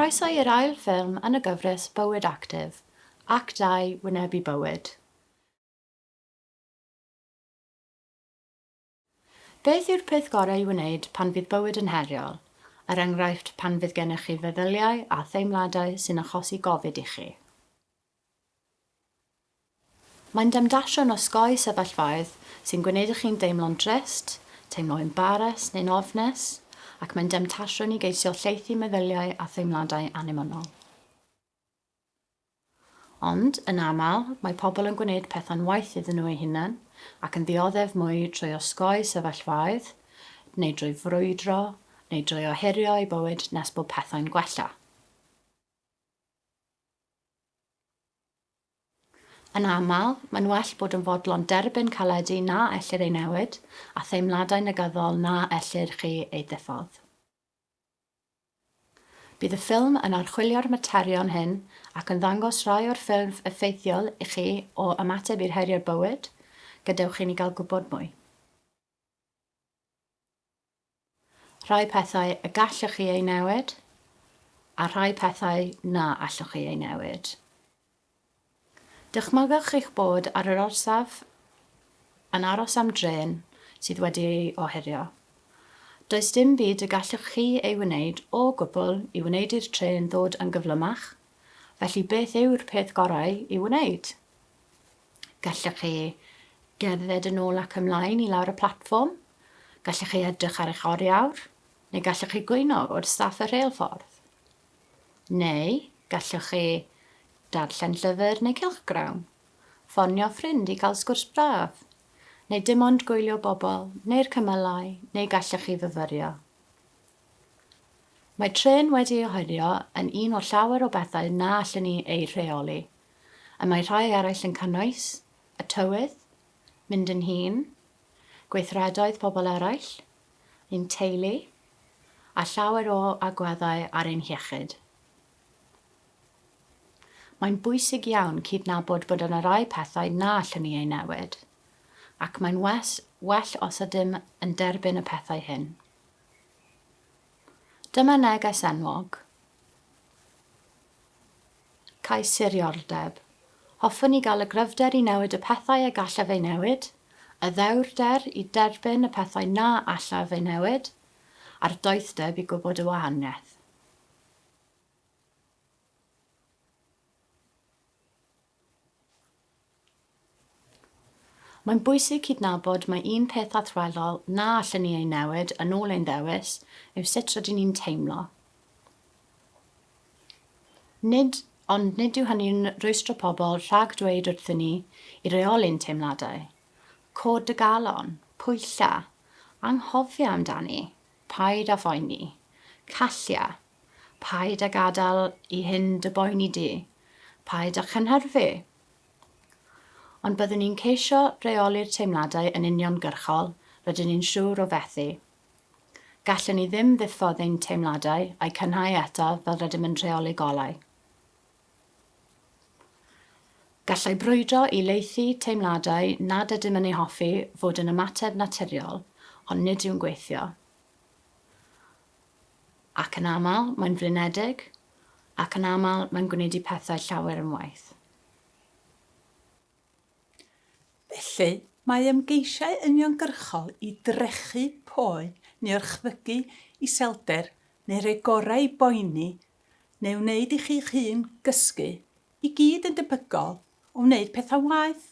Croeso i'r ail ffilm yn y gyfres Bywyd Actif, Act 2, Wynebu Bywyd. Beth yw'r peth gorau i'w wneud pan fydd bywyd yn heriol, er enghraifft pan fydd gennych chi feddyliau a theimladau sy'n achosi gofid i chi? Mae'n demtasiwn osgoi sefyllfaoedd sy'n gwneud i chi'n deimlo'n drist, teimlo embaras neu'n ofnus, ac mae'n demtasiwn i geisio lleihau meddyliau a theimladau annymunol. Ond, yn aml, mae pobl yn gwneud pethau'n waeth iddyn nhw eu hunain ac yn ddioddef mwy trwy osgoi sefyllfaoedd, neu drwy frwydro, neu drwy ohirio eu bywyd nes bod pethau'n gwella. Yn aml, mae'n well bod yn fodlon derbyn caledi na ellir ei newid a theimladau negyddol na ellir chi eu ddiffodd. Bydd y ffilm yn archwilio'r materion hyn ac yn ddangos rhai o'r ffyrdd effeithiol i chi o ymateb i'r heriau bywyd, gadewch i ni gael gwybod mwy. Rhai pethau y gallwch chi eu newid, a rhai pethau na allwch chi eu newid. Dychmygwch eich bod ar yr orsaf yn aros am drên sydd wedi ei ohirio. Does dim byd y gallwch chi ei wneud o gwbl i wneud i'r trên ddod yn gyflymach, felly beth yw'r peth gorau i'w wneud? Gallwch chi gerdded yn ôl ac ymlaen i lawr y platfform, gallwch chi edrych ar eich oriawr, neu gallwch chi gwyno wrth staff y rheilffordd. Neu gallwch chi darllen llyfr neu cylchgrawn, ffonio ffrind i gael sgwrs braf, neu dim ond gwylio bobl neu'r cymylau, neu gallwch chi fyfyrio. Mae trên wedi ei ohirio yn un o llawer o bethau na allwn ni eu rheoli, y mae rhai eraill yn cynnwys, y tywydd, mynd yn hŷn, gweithredoedd pobl eraill, ein teulu, a llawer o agweddau ar ein hiechyd. Mae'n bwysig iawn cydnabod bod yna rai pethau na allwn ni eu newid, ac mae'n well os ydym yn derbyn y pethau hyn. Dyma neges enwog. Cais siriordeb. Hoffwn i gael y gryfder i newid y pethau y gallaf eu newid, y ddewrder i derbyn y pethau na allaf eu newid, a'r doethdeb i gwybod y wahaniaeth. Mae'n bwysig cydnabod mai un peth allweddol na allwn ni ei newid yn ôl ein dewis yw sut rydyn ni'n teimlo. Nid, ond nid yw hynny'n rhwystro pobl rhag dweud wrthyn ni i reoli'n teimladau. Cod dy galon, pwylla, anghofia amdani, paid â phoeni, callia, paid â gadael i hyn dy boeni di, paid â chynhyrfu. Ond byddwn ni'n ceisio rheoli'r teimladau yn uniongyrchol, rydyn ni'n siŵr o fethu. Gallwn ni ddim ddiffodd ein teimladau a'u cynhau eto fel rydym yn rheoli golau. Gallai brwydro i laethu teimladau nad ydym yn eu hoffi fod yn ymateb naturiol, ond nid yw'n gweithio. Ac yn aml, mae'n flinedig, ac yn aml, mae'n gwneud i pethau llawer yn waeth. Felly, mae ymgeisiau uniongyrchol i drechu poen neu orchfygu iselder neu roi gorau i boeni neu wneud i chi'ch hun gysgu i gyd yn debygol o wneud pethau'n waeth.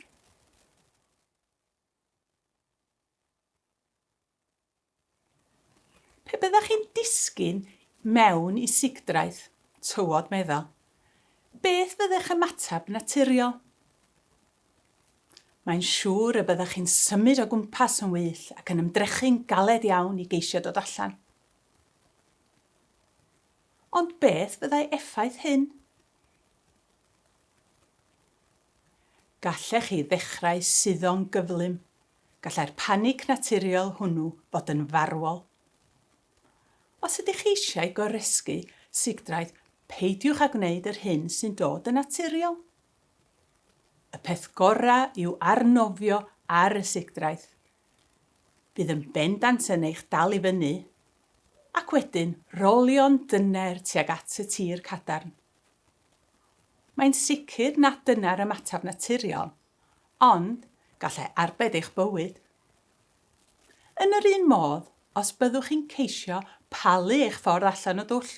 Pe byddech chi'n disgyn mewn i sigdraeth, tywod meddal, beth fyddech ymateb naturiol? Mae'n siŵr y byddech chi'n symud o gwmpas yn wyllt ac yn ymdrechu'n galed iawn i geisio dod allan. Ond beth fyddai effaith hyn? Gallech chi ddechrau suddo'n gyflym. Gallai'r panig naturiol hwnnw fod yn farwol. Os ydych chi eisiau goresgu sigdraeth, peidiwch â gwneud yr hyn sy'n dod yn naturiol. Y peth gorau yw arnofio ar y sigdraeth. Bydd yn bendant yn eich dal i fyny, ac Ac wedyn rolio'n dyner tuag at y tir cadarn. Mae'n sicr nad dyna'r ymateb naturiol, ond gallai arbed eich bywyd. Yn yr un modd, os byddwch chi'n ceisio palu eich ffordd allan o dwll,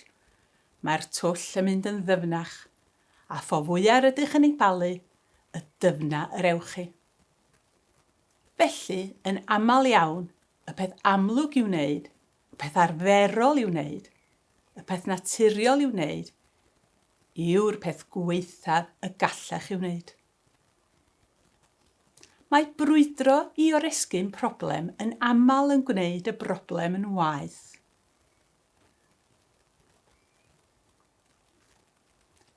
mae'r twll yn mynd yn ddyfnach, a pho fwya rydych yn ei balu, y dyfna yr ewch chi. Felly, yn aml iawn, y peth amlwg i'w wneud, y peth arferol i'w wneud, y peth naturiol i'w wneud, yw'r peth gwaethaf y gallech ei wneud. Mae brwydro i oresgyn problem yn aml yn gwneud y broblem yn waeth.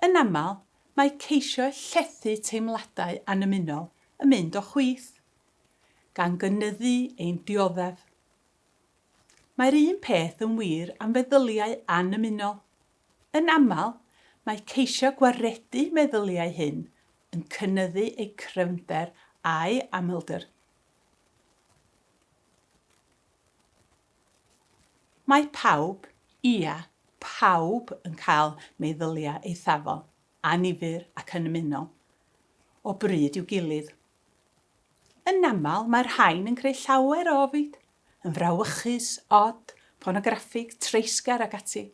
Yn aml, mae ceisio llethu teimladau annymunol yn mynd o chwith, gan gynyddu ein dioddef. Mae'r un peth yn wir am feddyliau annymunol. Yn aml, mae ceisio gwaredu meddyliau hyn yn cynyddu eu cryfnder a'u amlder. Mae pawb, ia, pawb yn cael meddyliau eithafol, annifyr ac annymunol, o bryd i'w gilydd. Yn aml, mae'r rhain yn creu llawer o ofid, yn frawychus, od, pornograffig, treisgar ac ati.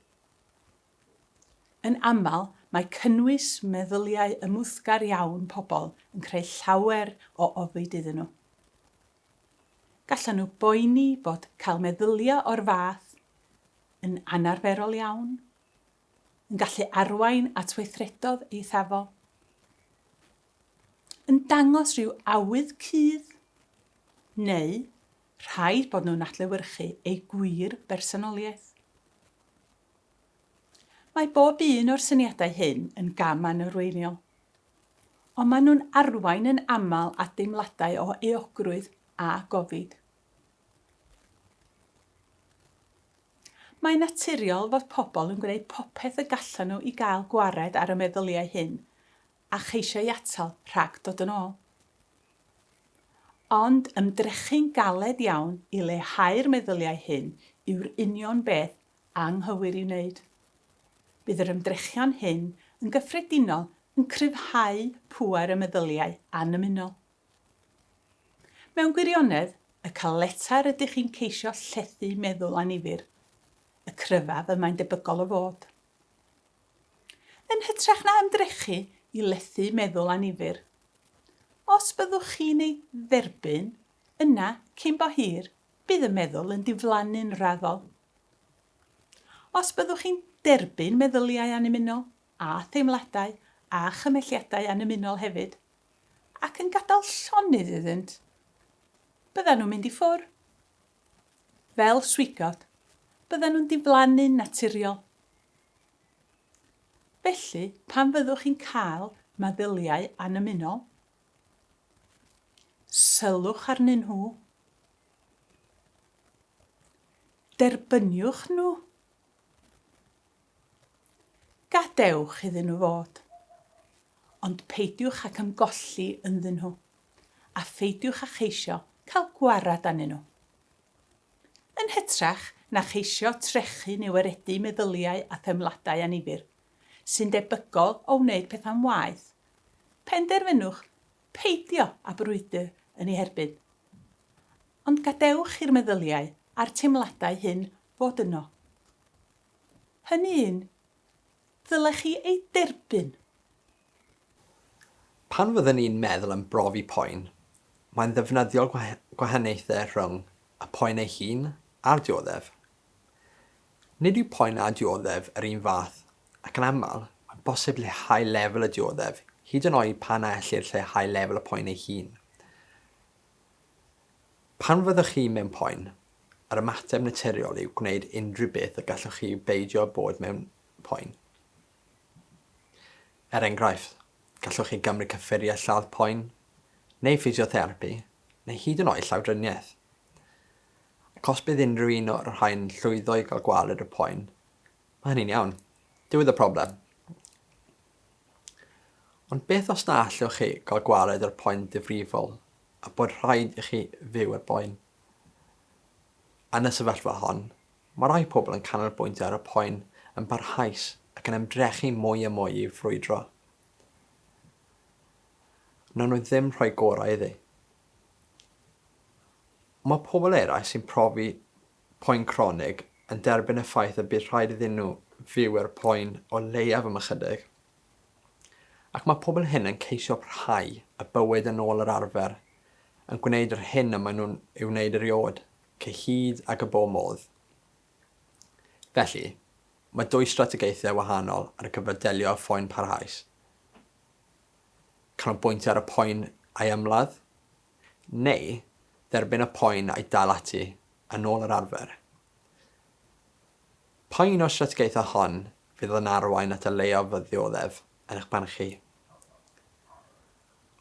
Yn aml, mae cynnwys meddyliau ymwthgar iawn pobl yn creu llawer o ofid iddyn nhw. Gallan nhw boeni bod cael meddyliau o'r fath yn anarferol iawn, yn gallu arwain at weithredodd eithafol. Yn dangos rhyw awydd cudd, neu rhaid bod nhw'n adlewyrchu eu gwir bersonoliaeth. Mae bob un o'r syniadau hyn yn gam anarweiniol, ond maen nhw'n arwain yn aml at deimladau o euogrwydd a gofid. Mae'n naturiol fod pobl yn gwneud popeth y gallan nhw i gael gwared ar y meddyliau hyn a cheisio ei atal rhag dod yn ôl. Ond ymdrechu'n galed iawn i leihau'r meddyliau hyn yw'r union beth anghywir i'w wneud. Bydd yr ymdrechion hyn yn gyffredinol yn cryfhau pŵer y meddyliau annymunol. Mewn gwirionedd, y caleta rydych chi'n ceisio llethu meddwl annifyr, y cryfaf y mae'n debygol o fod. Yn hytrach na ymdrechu i lethu meddwl annifyr. Os byddwch chi'n ei dderbyn, yna, cyn bo hir, bydd y meddwl yn diflannu'n raddol. Os byddwch chi'n derbyn meddyliau annymunol, a theimladau a chymelliadau annymunol hefyd, ac yn gadael llonydd iddynt, byddan nhw'n mynd i ffwr'. Fel swigod, byddan nhw'n diflannu'n naturiol. Felly, pan fyddwch chi'n cael meddyliau annymunol, sylwch arnyn nhw. Derbyniwch nhw. Gadewch iddyn nhw fod. Ond peidiwch ag ymgolli ynddyn nhw, a pheidiwch â cheisio cael gwared arnyn nhw. Yn hytrach na cheisio trechu neu waredu meddyliau a theimladau annifyr, sy'n debygol o wneud pethau'n waeth, penderfynwch peidio â brwydr yn eu herbyn. Ond gadewch i'r meddyliau a'r teimladau hyn fod yno. Hynny un, ddylech chi eu derbyn. Pan fyddwn ni'n meddwl am brofi poen, mae'n ddefnyddiol gwahaniaethu rhwng y poen ei hun a'r dioddef. Nid yw poen a dioddef yr un fath, ac yn aml, mae'n bosib lleihau lefel y dioddef, hyd yn oed pan na ellir lleihau lefel y poen ei hun. Pan fyddwch chi mewn poen, yr ymateb naturiol yw gwneud unrhyw beth y gallwch chi i beidio â bod mewn poen. Er enghraifft, gallwch chi gymryd cyffuriau lladd poen, neu ffisiotherapi, neu hyd yn oed llawdriniaeth. Ac os bydd unrhyw un o'r rhain yn llwyddo i gael gwared y poen, mae hynny'n iawn. Diwedd y problem. Ond beth os na allwch chi gael gwared ar poen difrifol a bod rhaid i chi fyw ar boen? Yn y sefyllfa hon, Mae rhai pobl yn canolbwyntio ar y poen yn barhaus ac yn ymdrechu mwy a mwy i frwydro. Wnawn nhw ddim rhoi gorau iddi. Mae pobl eraill sy'n profi poen cronig yn derbyn y ffaith y bydd rhaid iddyn nhw fyw â'r poen o leiaf am ychydig. Ac mae pobl hyn yn ceisio parhau y bywyd yn ôl yr arfer, yn gwneud yr hyn y maen nhw'n ei wneud erioed, cyhyd ag y bo modd. Felly, mae dwy strategaethau wahanol ar gyfer delio â phoen parhaus. Canolbwyntio ar y poen a'i ymladd, neu dderbyn y poen a'i dal ati yn ôl yr arfer. Pa un o'r strategaethau hon fydd yn arwain at y leiaf o ddioddef yn eich barn chi?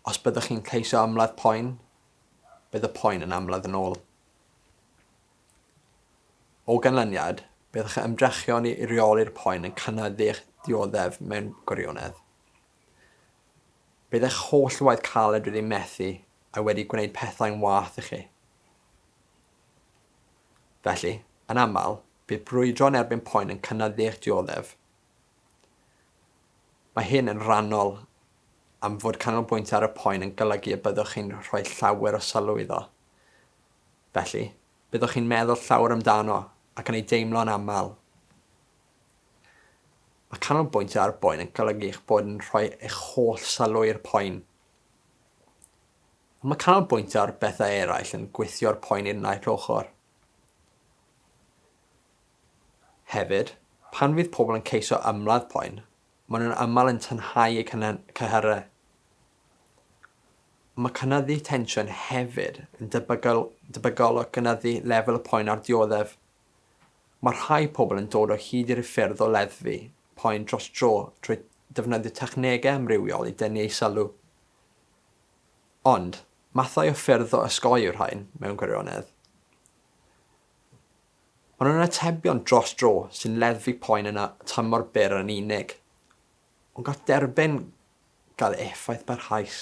Os byddwch chi'n ceisio ymladd poen, bydd y poen yn amledd yn ôl. O ganlyniad, bydd eich ymdrechion i reoli'r poen yn cynyddu eich dioddef mewn gwirionedd. Bydd eich holl waith caled wedi methu a wedi gwneud pethau'n waeth i chi. Felly, yn aml, bydd brwydro yn erbyn poen yn cynyddu eich dioddef. Mae hyn yn rhannol am fod canolbwyntio ar y poen yn golygu y byddwch chi'n rhoi llawer o sylw iddo. Felly, byddwch chi'n meddwl llawer amdano ac yn ei deimlo'n aml. Mae canolbwyntio ar boen yn golygu eich bod yn rhoi eich holl sylw i'r poen. Ond mae canolbwyntio ar bethau eraill yn gwthio'r poen i'r naill ochr. Hefyd, pan fydd pobl yn ceisio ymladd poen, maen nhw'n aml yn tynhau eu cyhyrau. Mae cynyddu tensiwn hefyd yn debygol, debygol o gynyddu lefel y poen a'r dioddef. Mae rhai pobl yn dod o hyd i'r ffyrdd o leddfu poen dros dro drwy ddefnyddio technegau amrywiol i dynnu eu sylw. Ond, mathau o ffyrdd o osgoi yw'r rhain, mewn gwirionedd. Maen nhw'n atebion dros dro sy'n leddfu poen yn y tymor byr yn unig, ond gall derbyn gael effaith barhaus.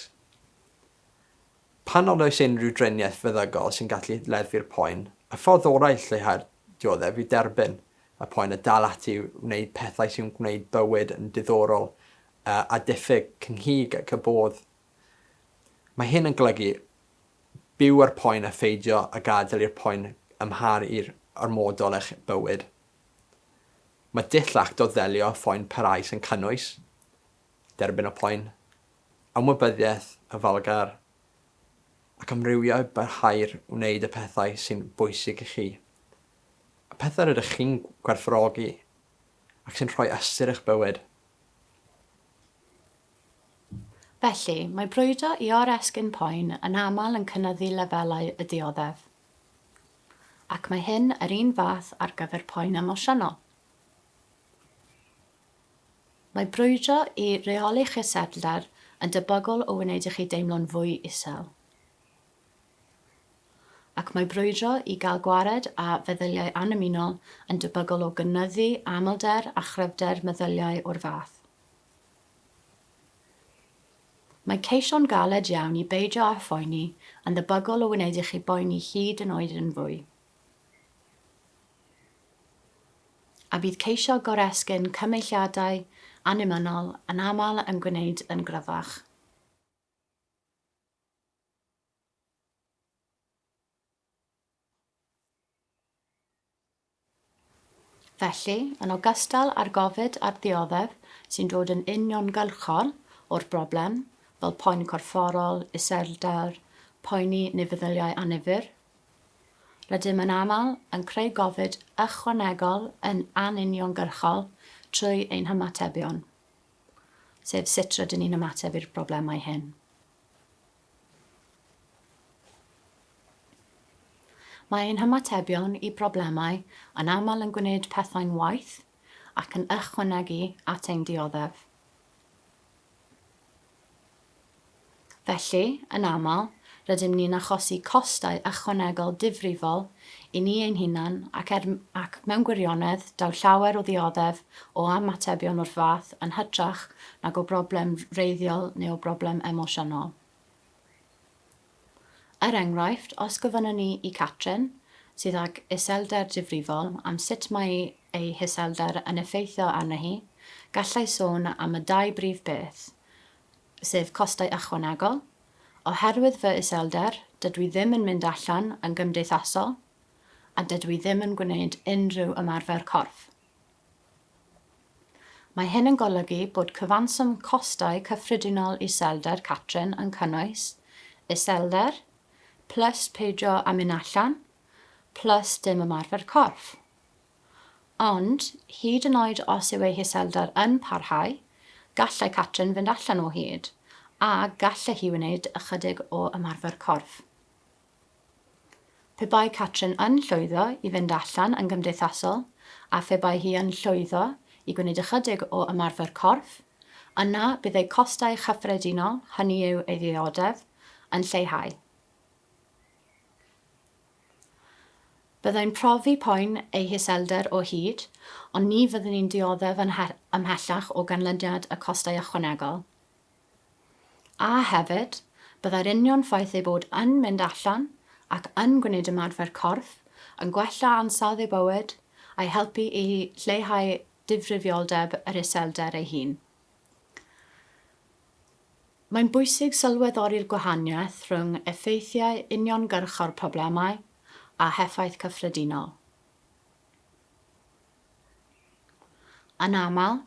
Pan nad oes unrhyw driniaeth feddygol sy'n gallu leddfu'r poen, y ffordd orau i lleihau'r dioddef yw derbyn y poen a dal ati i wneud pethau sy'n gwneud bywyd yn diddorol a diffyg cynghig ac y bodd. Mae hyn yn golygu byw â'r poen a pheidio â gadael i'r poen amharu'r ormodol eich bywyd. Mae dull act o ddelio â phoen parhaus yn cynnwys, derbyn y poen, ymwybyddiaeth ofalgar, ac amrywio i barhau'r wneud y pethau sy'n bwysig i chi, y pethau rydych chi'n gwerthfawrogi ac sy'n rhoi ystyr i'ch bywyd. Felly, mae brwydro i oresgyn poen yn aml yn cynyddu lefelau y dioddef. Ac mae hyn yr un fath ar gyfer poen emosiynol. Mae brwydro i reoli'ch iselder yn debygol o wneud i chi deimlo'n fwy isel. Ac mae brwydro i gael gwared â feddyliau annymunol yn debygol o gynyddu amlder a chryfder meddyliau o'r fath. Mae ceisio'n galed iawn i beidio â phoeni yn ddebygol o wneud i chi boeni hyd yn oed yn fwy. A bydd ceisio goresgyn cymeilliadau annymunol yn aml yn gwneud yn gryfach. Felly, yn ogystal â'r gofid a'r dioddef sy'n dod yn uniongyrchol o'r broblem, fel poen corfforol, iselder, poeni neu feddyliau annifyr, rydym yn aml yn creu gofid ychwanegol yn anuniongyrchol trwy ein hymatebion, sef sut rydyn ni'n ymateb i'r broblemau hyn. Mae ein hymatebion i broblemau yn aml yn gwneud pethau'n waeth ac yn ychwanegu at ein dioddef. Felly, yn aml, rydym ni'n achosi costau ychwanegol difrifol i ni ein hunain ac, er, ac mewn gwirionedd, daw llawer o ddioddef o ymatebion o'r fath yn hytrach nag o broblem wreiddiol neu o broblem emosiynol. Er enghraifft, os gofynnwn ni i Catrin, sydd ag iselder difrifol am sut mae ei hiselder yn effeithio arno hi, gallai sôn am y dau brif beth, sef costau ychwanegol, oherwydd fy iselder, dydw i ddim yn mynd allan yn gymdeithasol, a dydw i ddim yn gwneud unrhyw ymarfer corff. Mae hyn yn golygu bod cyfanswm costau cyffredinol iselder Catrin yn cynnwys iselder, plus peidio â mynd allan, plus dim ymarfer corff. Ond, hyd yn oed os yw ei hiselder yn parhau, gallai Catrin fynd allan o hyd, a gallai hi wneud ychydig o ymarfer corff. Pe bai Catrin yn llwyddo i fynd allan yn gymdeithasol, a phe bai hi yn llwyddo i gwneud ychydig o ymarfer corff, yna bydd ei costau chyffredinol, hynny yw ei ddioddef, yn lleihau. Byddai'n profi poen ei hiselder o hyd, ond ni fyddwn i'n dioddef yn ymhellach o ganlyniad y costau ychwanegol. A hefyd, byddai'r union ffaith ei bod yn mynd allan ac yn gwneud ymarfer corff yn gwella ansawdd ei bywyd a'i helpu i lleihau difrifioldeb yr iselder ei hun. Mae'n bwysig sylweddoli'r gwahaniaeth rhwng effeithiau uniongyrchol problemau a heffaith cyffredinol. Yn aml,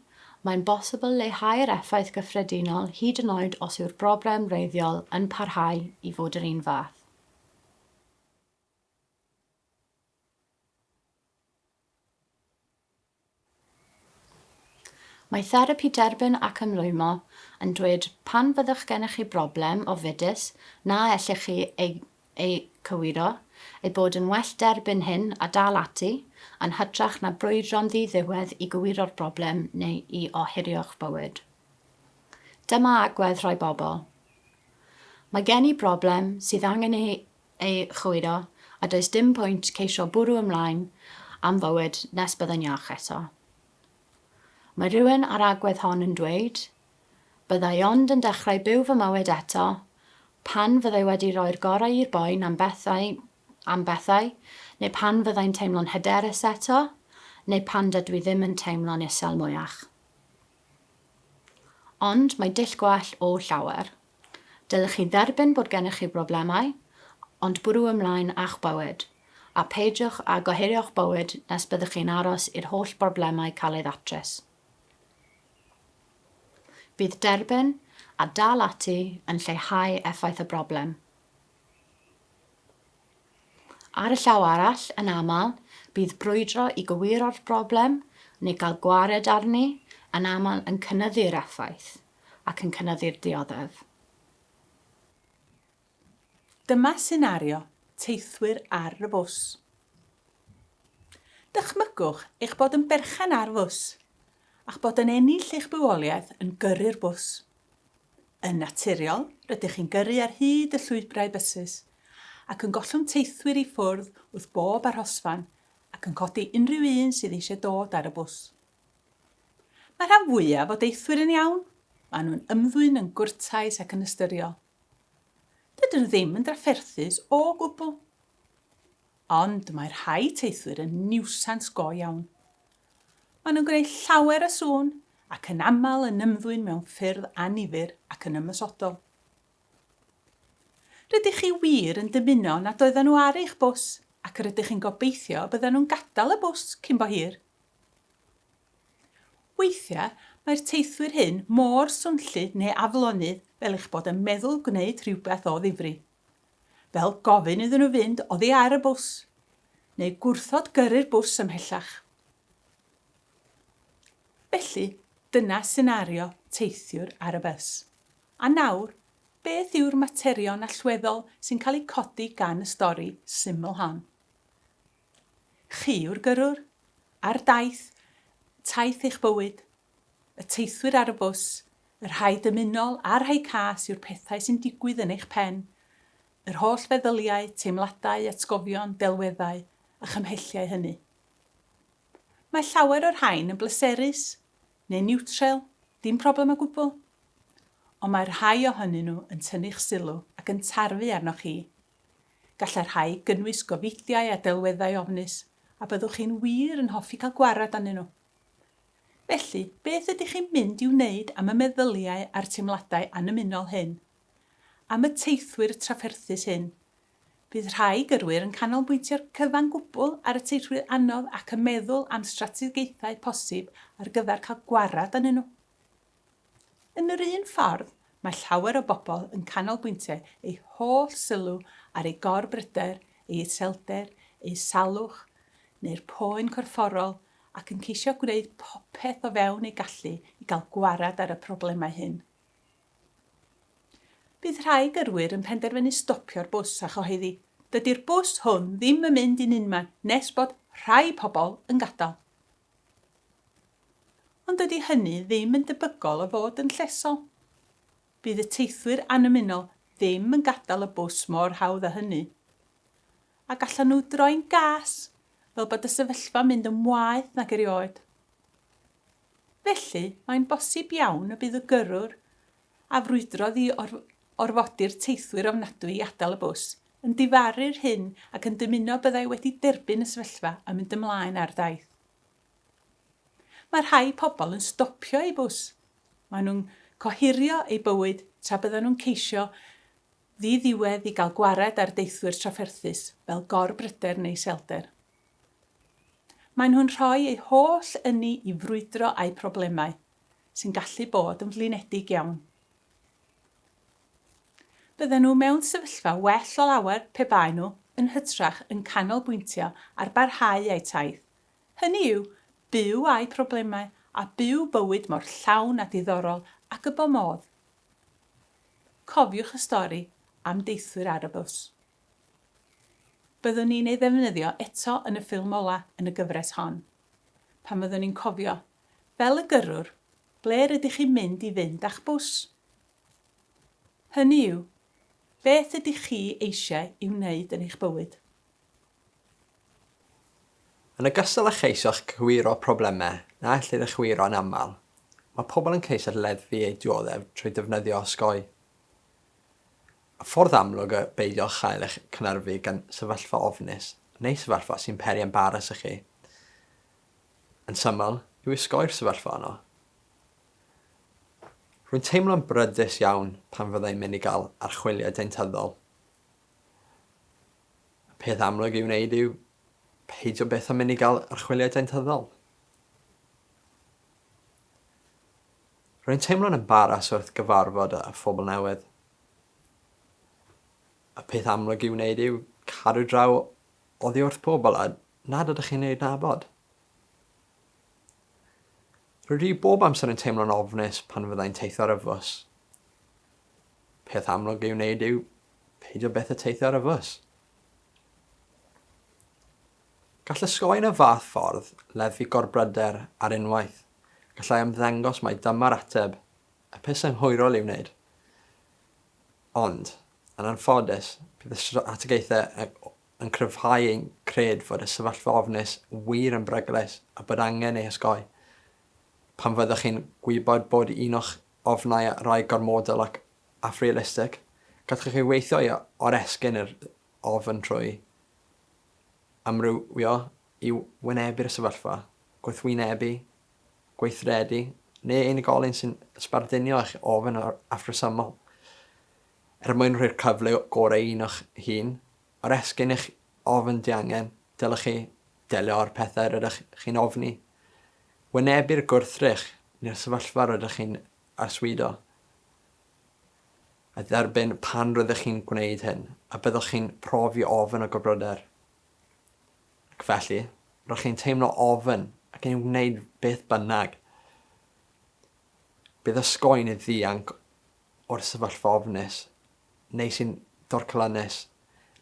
mae'n bosibl leihau'r effaith gyffredinol hyd yn oed os yw'r broblem wreiddiol yn parhau i fod yr un fath. Mae therapi derbyn ac ymrwymo yn dweud pan fyddwch gennych chi broblem ofidus na ellwch chi ei ei cywiro, ei bod yn well derbyn hyn a dal ati, yn hytrach na brwydro'n ddi-ddiwedd i gywiro'r broblem neu i ohirio'ch bywyd. Dyma agwedd rhai bobl. Mae gen i broblem sydd angen ei ei chywiro a does dim pwynt ceisio bwrw ymlaen am fywyd nes byddai'n iach eto. Mae rhywun â'r agwedd hon yn dweud, Bydda i ond yn dechrau byw fy mywyd eto pan fyddai wedi rhoi'r gorau i'r boen am bethau, am bethau, neu pan fyddai'n teimlo'n hyderus eto, neu pan dydw i ddim yn teimlo'n isel mwyach. Ond mae dull gwell o llawer. Dylech chi dderbyn bod gennych chi broblemau, ond bwrw ymlaen â'ch bywyd, a pheidiwch â gohirio'ch bywyd nes byddwch chi'n aros i'r holl broblemau cael eu ddatrys. Bydd derbyn a dal ati yn lleihau effaith y broblem. Ar y llaw arall, yn aml, bydd brwydro i gywiro'r broblem neu gael gwared arni yn aml yn cynyddu'r effaith ac yn cynyddu'r dioddef. Dyma senario teithwyr ar y bws. Dychmygwch eich bod yn berchen ar fws, a'ch bod yn ennill eich bywoliaeth yn gyrru'r bws. Yn naturiol, rydych chi'n gyrru ar hyd y llwybrau bysus, ac yn gollwng teithwyr i ffwrdd wrth bob arhosfan ac yn codi unrhyw un sydd eisiau dod ar y bws. Mae'r rhan fwyaf o deithwyr yn iawn, maen nhw'n ymddwyn yn gwrtais ac yn ystyriol. Dydyn nhw ddim yn drafferthus o gwbl. Ond mae rhai teithwyr yn niwsans go iawn. Maen nhw'n gwneud llawer o sŵn ac yn aml yn ymddwyn mewn ffyrdd annifyr ac yn ymosodol. Rydych chi wir yn dymuno nad oedden nhw ar eich bws ac rydych chi'n gobeithio y bydden nhw'n gadael y bws cyn bo hir. Weithiau, mae'r teithwyr hyn mor swnllyd neu aflonydd fel eich bod yn meddwl gwneud rhywbeth o ddifri. Fel gofyn iddyn nhw fynd oddi ar y bws, neu gwrthod gyrru'r bws ymhellach. Felly, dyna senario teithiwr ar y bws. A nawr, beth yw'r materion allweddol sy'n cael eu codi gan y stori syml hon? Chi yw'r gyrrwr. Ar daith, taith eich bywyd. Y teithwyr ar y bws, y rhai dymunol a'r rhai cas yw'r pethau sy'n digwydd yn eich pen. Yr holl feddyliau, teimladau, atgofion, delweddau a chymhelliau hynny. Mae llawer o'r rhain yn bleserus, neu niwtral, dim problem o gwbl. Ond mae rhai ohonyn nhw yn tynnu'ch sylw ac yn tarfu arnoch chi. Gallai rhai gynnwys gofidiau a delweddau ofnus, a byddwch chi'n wir yn hoffi cael gwared arnyn nhw. Felly, beth ydych chi'n mynd i'w wneud am y meddyliau a'r teimladau annymunol hyn? Am y teithwyr trafferthus hyn? Bydd rhai gyrwyr yn canolbwyntio'r cyfan gwbl ar y teithwyr anodd ac yn meddwl am strategaethau posib ar gyfer cael gwared arnyn nhw. Yn yr un ffordd, mae llawer o bobl yn canolbwyntio eu holl sylw ar eu gorbryder, eu iselder, eu salwch, neu'r poen corfforol ac yn ceisio gwneud popeth o fewn eu gallu i gael gwared ar y problemau hyn. Bydd rhai gyrwyr yn penderfynu stopio'r bws a chyhoeddi, 'Dydi'r bws hwn ddim yn mynd i nunman nes bod rhai pobl yn gadael. Ond dydy hynny ddim yn debygol o fod yn llesol. Bydd y teithwyr annymunol ddim yn gadael y bws mor hawdd â hynny. A gallan nhw droi'n gas, fel bod y sefyllfa'n mynd yn waeth nag erioed. Felly, mae'n bosib iawn y bydd y gyrrwr, a frwydrodd i orfodi'r teithwyr ofnadwy i adael y bws, yn difaru'r hyn ac yn dymuno byddai wedi derbyn y sefyllfa a mynd ymlaen â'r daith. Mae rhai pobl yn stopio eu bws. Maen nhw'n cohirio eu bywyd tra byddan nhw'n ceisio ddi-ddiwedd i gael gwared ar deithwyr trafferthus, fel gor-bryder neu iselder. Maen nhw'n rhoi eu holl ynni i frwydro â'u problemau, sy'n gallu bod yn flinedig iawn. Bydden nhw mewn sefyllfa well o lawer pe baen nhw, yn hytrach, yn canolbwyntio ar barhau â'u taith, Hynny yw, byw â'u problemau a byw bywyd mor llawn a diddorol ag y bo modd. Cofiwch y stori am deithwyr ar y bws. Byddwn ni'n ei ddefnyddio eto yn y ffilm ola yn y gyfres hon. Pan fyddwn ni'n cofio, fel y gyrrwr, ble rydych chi'n mynd i fynd â'ch bws. Hynny yw, beth ydych chi eisiau i'w wneud yn eich bywyd? Yn ogystal â cheisio cywiro problemau na ellir eu chywiro yn aml, mae pobl yn ceisio lleddfu eu dioddef trwy ddefnyddio osgoi. Y ffordd amlwg o beidio â chael eich cynhyrfu gan sefyllfa ofnus neu sefyllfa sy'n peri embaras i chi, yn syml, yw osgoi'r sefyllfa honno. Rwy'n teimlo'n brydus iawn pan fydda i'n mynd i gael archwiliad deintyddol. Y peth amlwg i'w wneud yw peidio byth â mynd i gael archwiliad deintyddol. Rwy'n teimlo'n embaras wrth gyfarfod â phobl newydd. Y peth amlwg i'w wneud yw cadw draw oddi wrth pobl a nad ydych chi'n eu nabod. Rydw i bob amser yn teimlo'n ofnus pan fyddai'n teithio ar y fws. Peth amlwg i'w wneud yw peidio byth â teithio ar y fws. Gall osgoi yn y fath ffordd leddfu gorbryder ar unwaith. Gallai ymddangos mai dyma'r ateb, y peth synhwyrol i'w wneud. Ond, yn anffodus, bydd y strategaethau yn cryfhau ein cred fod y sefyllfa ofnus wir yn beryglus a bod angen ei hosgoi. Pan fyddwch chi'n gwybod bod un o'ch ofnau rai gormodol ac afrealistig, gallwch chi weithio i oresgyn yr ofn trwy amrywio i wynebu'r sefyllfa, gwrthwynebu, gweithredu, neu unigolyn sy'n sbardunio eich ofn afresymol. Er mwyn rhoi'r cyfle gorau i un o'ch hun, oresgyn eich ofn diangen, dylech chi delio â'r pethau rydych chi'n ofni, wynebu'r gwrthrych neu'r sefyllfa rydych chi'n arswydo, a dderbyn pan rydych chi'n gwneud hyn, a byddwch chi'n profi ofn a gorbryder. Ac felly, rydych chi'n teimlo ofn ac yn wneud beth bynnag. Bydd osgoi'n ei ddianc o'r sefyllfa ofnus, neu sy'n dorcalonnus,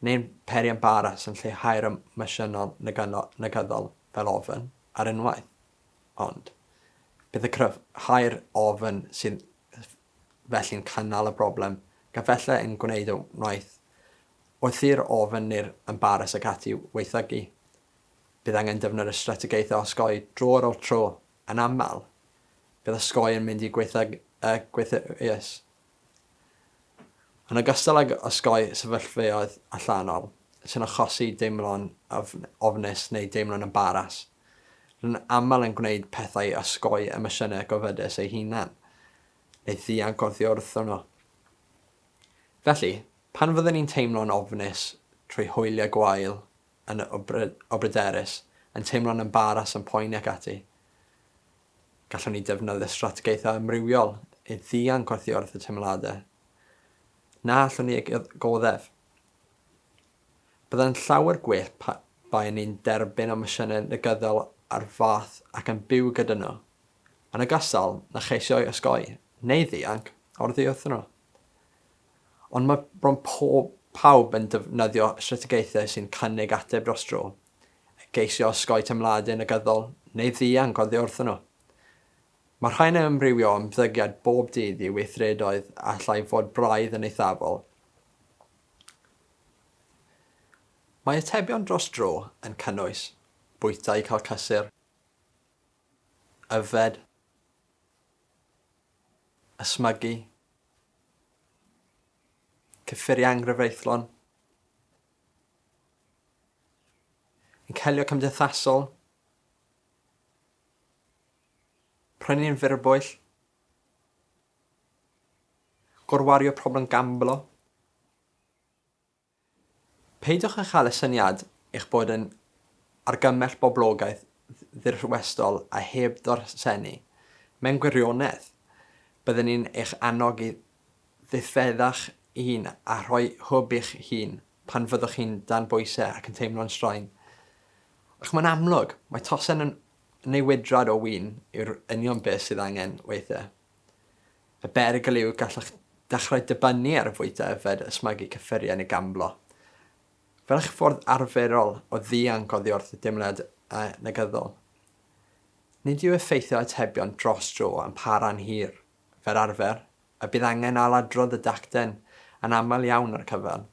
neu'n peri embaras yn lleihau'r emosiynol negyddol fel ofn ar unwaith. Ond, bydd y cryfhau'r ofn sydd felly'n cynnal y broblem, gan felly yn gwneud y wnaeth wrth i'r ofn neu'r embaras ac ati waethygu. Bydd angen defnyddio strategaethau osgoi dro ar ôl tro, yn aml. Bydd osgoi yn mynd i gwaethygu y gwaethygus. Yn ogystal ag osgoi sefyllfaoedd allanol, sy'n achosi deimlo'n ofnus neu deimlo'n embaras. Rydyn yn aml yn gwneud pethau i osgoi emosiynau gofydus eu hunain, neu ddianc oddi wrthyn nhw. Felly, pan fyddwn ni'n teimlo'n ofnus trwy hwyliau gwael, yn obryderus, yn teimlo'n embaras, yn poeni ac ati, gallwn ni defnyddio strategaethau amrywiol i ddianc oddi wrth y teimladau na allwn ni eu goddef. Byddai'n llawer gwell pe baen ni'n derbyn emosiynau negyddol ar fath ac yn byw gyda nhw, yn ogystal na cheisio'u osgoi, neu ddianc oddi wrthyn nhw. Ond mae bron pob, pawb yn defnyddio strategaethau sy'n cynnig ateb dros dro, i geisio osgoi teimladau negyddol neu ddianc oddi wrthyn nhw. Mae rhain yn amrywio o ymddygiad bob dydd i weithredoedd a allai fod braidd yn eithafol. Mae atebion dros dro yn cynnwys, bwyta i cael cysur, yfed, ysmygu, cyffuriau anghyfreithlon, encilio cymdeithasol, prynu'n fyrbwyll, gorwario problem gamblo. Peidiwch â chael y syniad eich bod yn argymell boblogaeth ddirwestol a heb dorsennu. Mewn gwirionedd, byddwn ni'n eich annog i ddifedda'ch hun a rhoi hwb i'ch hun pan fyddwch chi'n dan bwysau ac yn teimlo'n straen. Ac mae'n amlwg, mae tosen yn neu wydrad o win yw'r union beth sydd angen weithiau. Y berygl yw gallwch dechrau dibynnu ar fwyta, yfed, ysmygu cyffuriau neu gamblo. Fel eich ffordd arferol o ddianc oddi wrth y deimlad negyddol. Nid yw effeithiau atebion dros dro yn para'n hir, fel arfer, a bydd angen ailadrodd y dacten yn aml iawn ar y cyfan.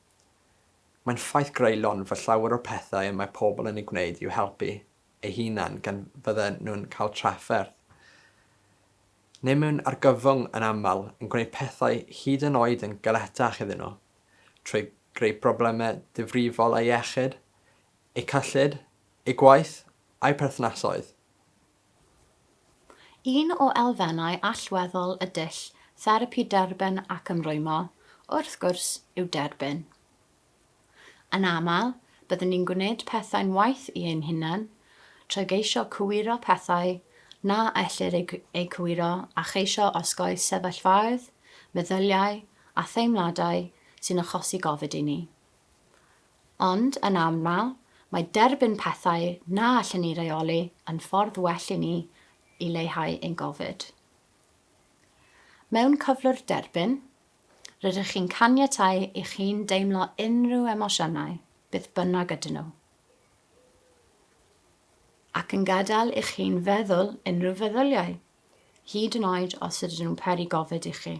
Mae'n ffaith greulon fod llawer o'r pethau y mae pobl yn eu gwneud i'w helpu eu hunain gan fydden nhw'n cael trafferth neu mewn argyfwng yn aml yn gwneud pethau hyd yn oed yn galetach iddyn nhw, trwy greu problemau difrifol â iechyd, eu cyllid, eu gwaith, a'u perthnasoedd. Un o elfennau allweddol y dull therapi derbyn ac ymrwymo, wrth gwrs, yw derbyn. Yn aml, byddwn ni'n gwneud pethau'n waeth i ein hunain trwy geisio cywiro pethau na ellir eu cywiro a cheisio osgoi sefyllfaoedd, meddyliau a theimladau sy'n achosi gofid i ni. Ond, yn aml, mae derbyn pethau na allwn ni reoli yn ffordd well i ni i leihau ein gofid. Mewn cyflwr derbyn, Rydych chi'n caniatáu i'ch hun deimlo unrhyw emosiynau, beth bynnag ydyn nhw. Ac yn gadael i'ch hun feddwl unrhyw feddyliau, hyd yn oed os ydyn nhw'n peri gofid i chi.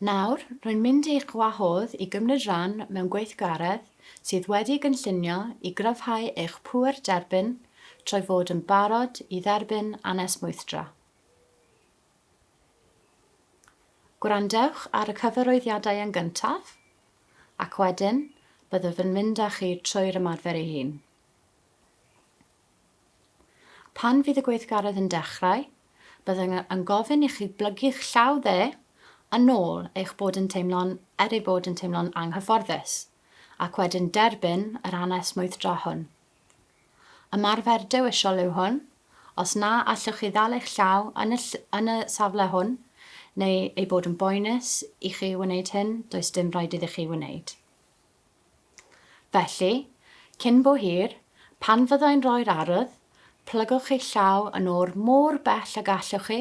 Nawr, rwy'n mynd i'ch gwahodd i gymryd rhan mewn gweithgaredd sydd wedi'i gynllunio i gryfhau eich pŵer derbyn trwy fod yn barod i dderbyn anesmwythdra. Gwrandewch ar y cyfarwyddiadau yn gyntaf, ac wedyn byddaf yn mynd â chi trwy'r ymarfer ei hun. Pan fydd y gweithgaredd yn dechrau, byddwn yn gofyn i chi blygu'ch llaw dde yn ôl eich bod yn teimlo'n er ei bod yn teimlo'n anghyfforddus, ac wedyn derbyn yr anesmwythdra hwn. Ymarfer dewisol yw hwn, os na allwch chi ddal eich llaw yn y, yn y safle hwn, neu ei bod yn boenus i chi wneud hyn, does dim rhaid iddi chi wneud. Felly, cyn bo hir, pan fyddai'n rhoi'r arwydd, plygwch eich llaw yn oer mor bell ag allwch chi,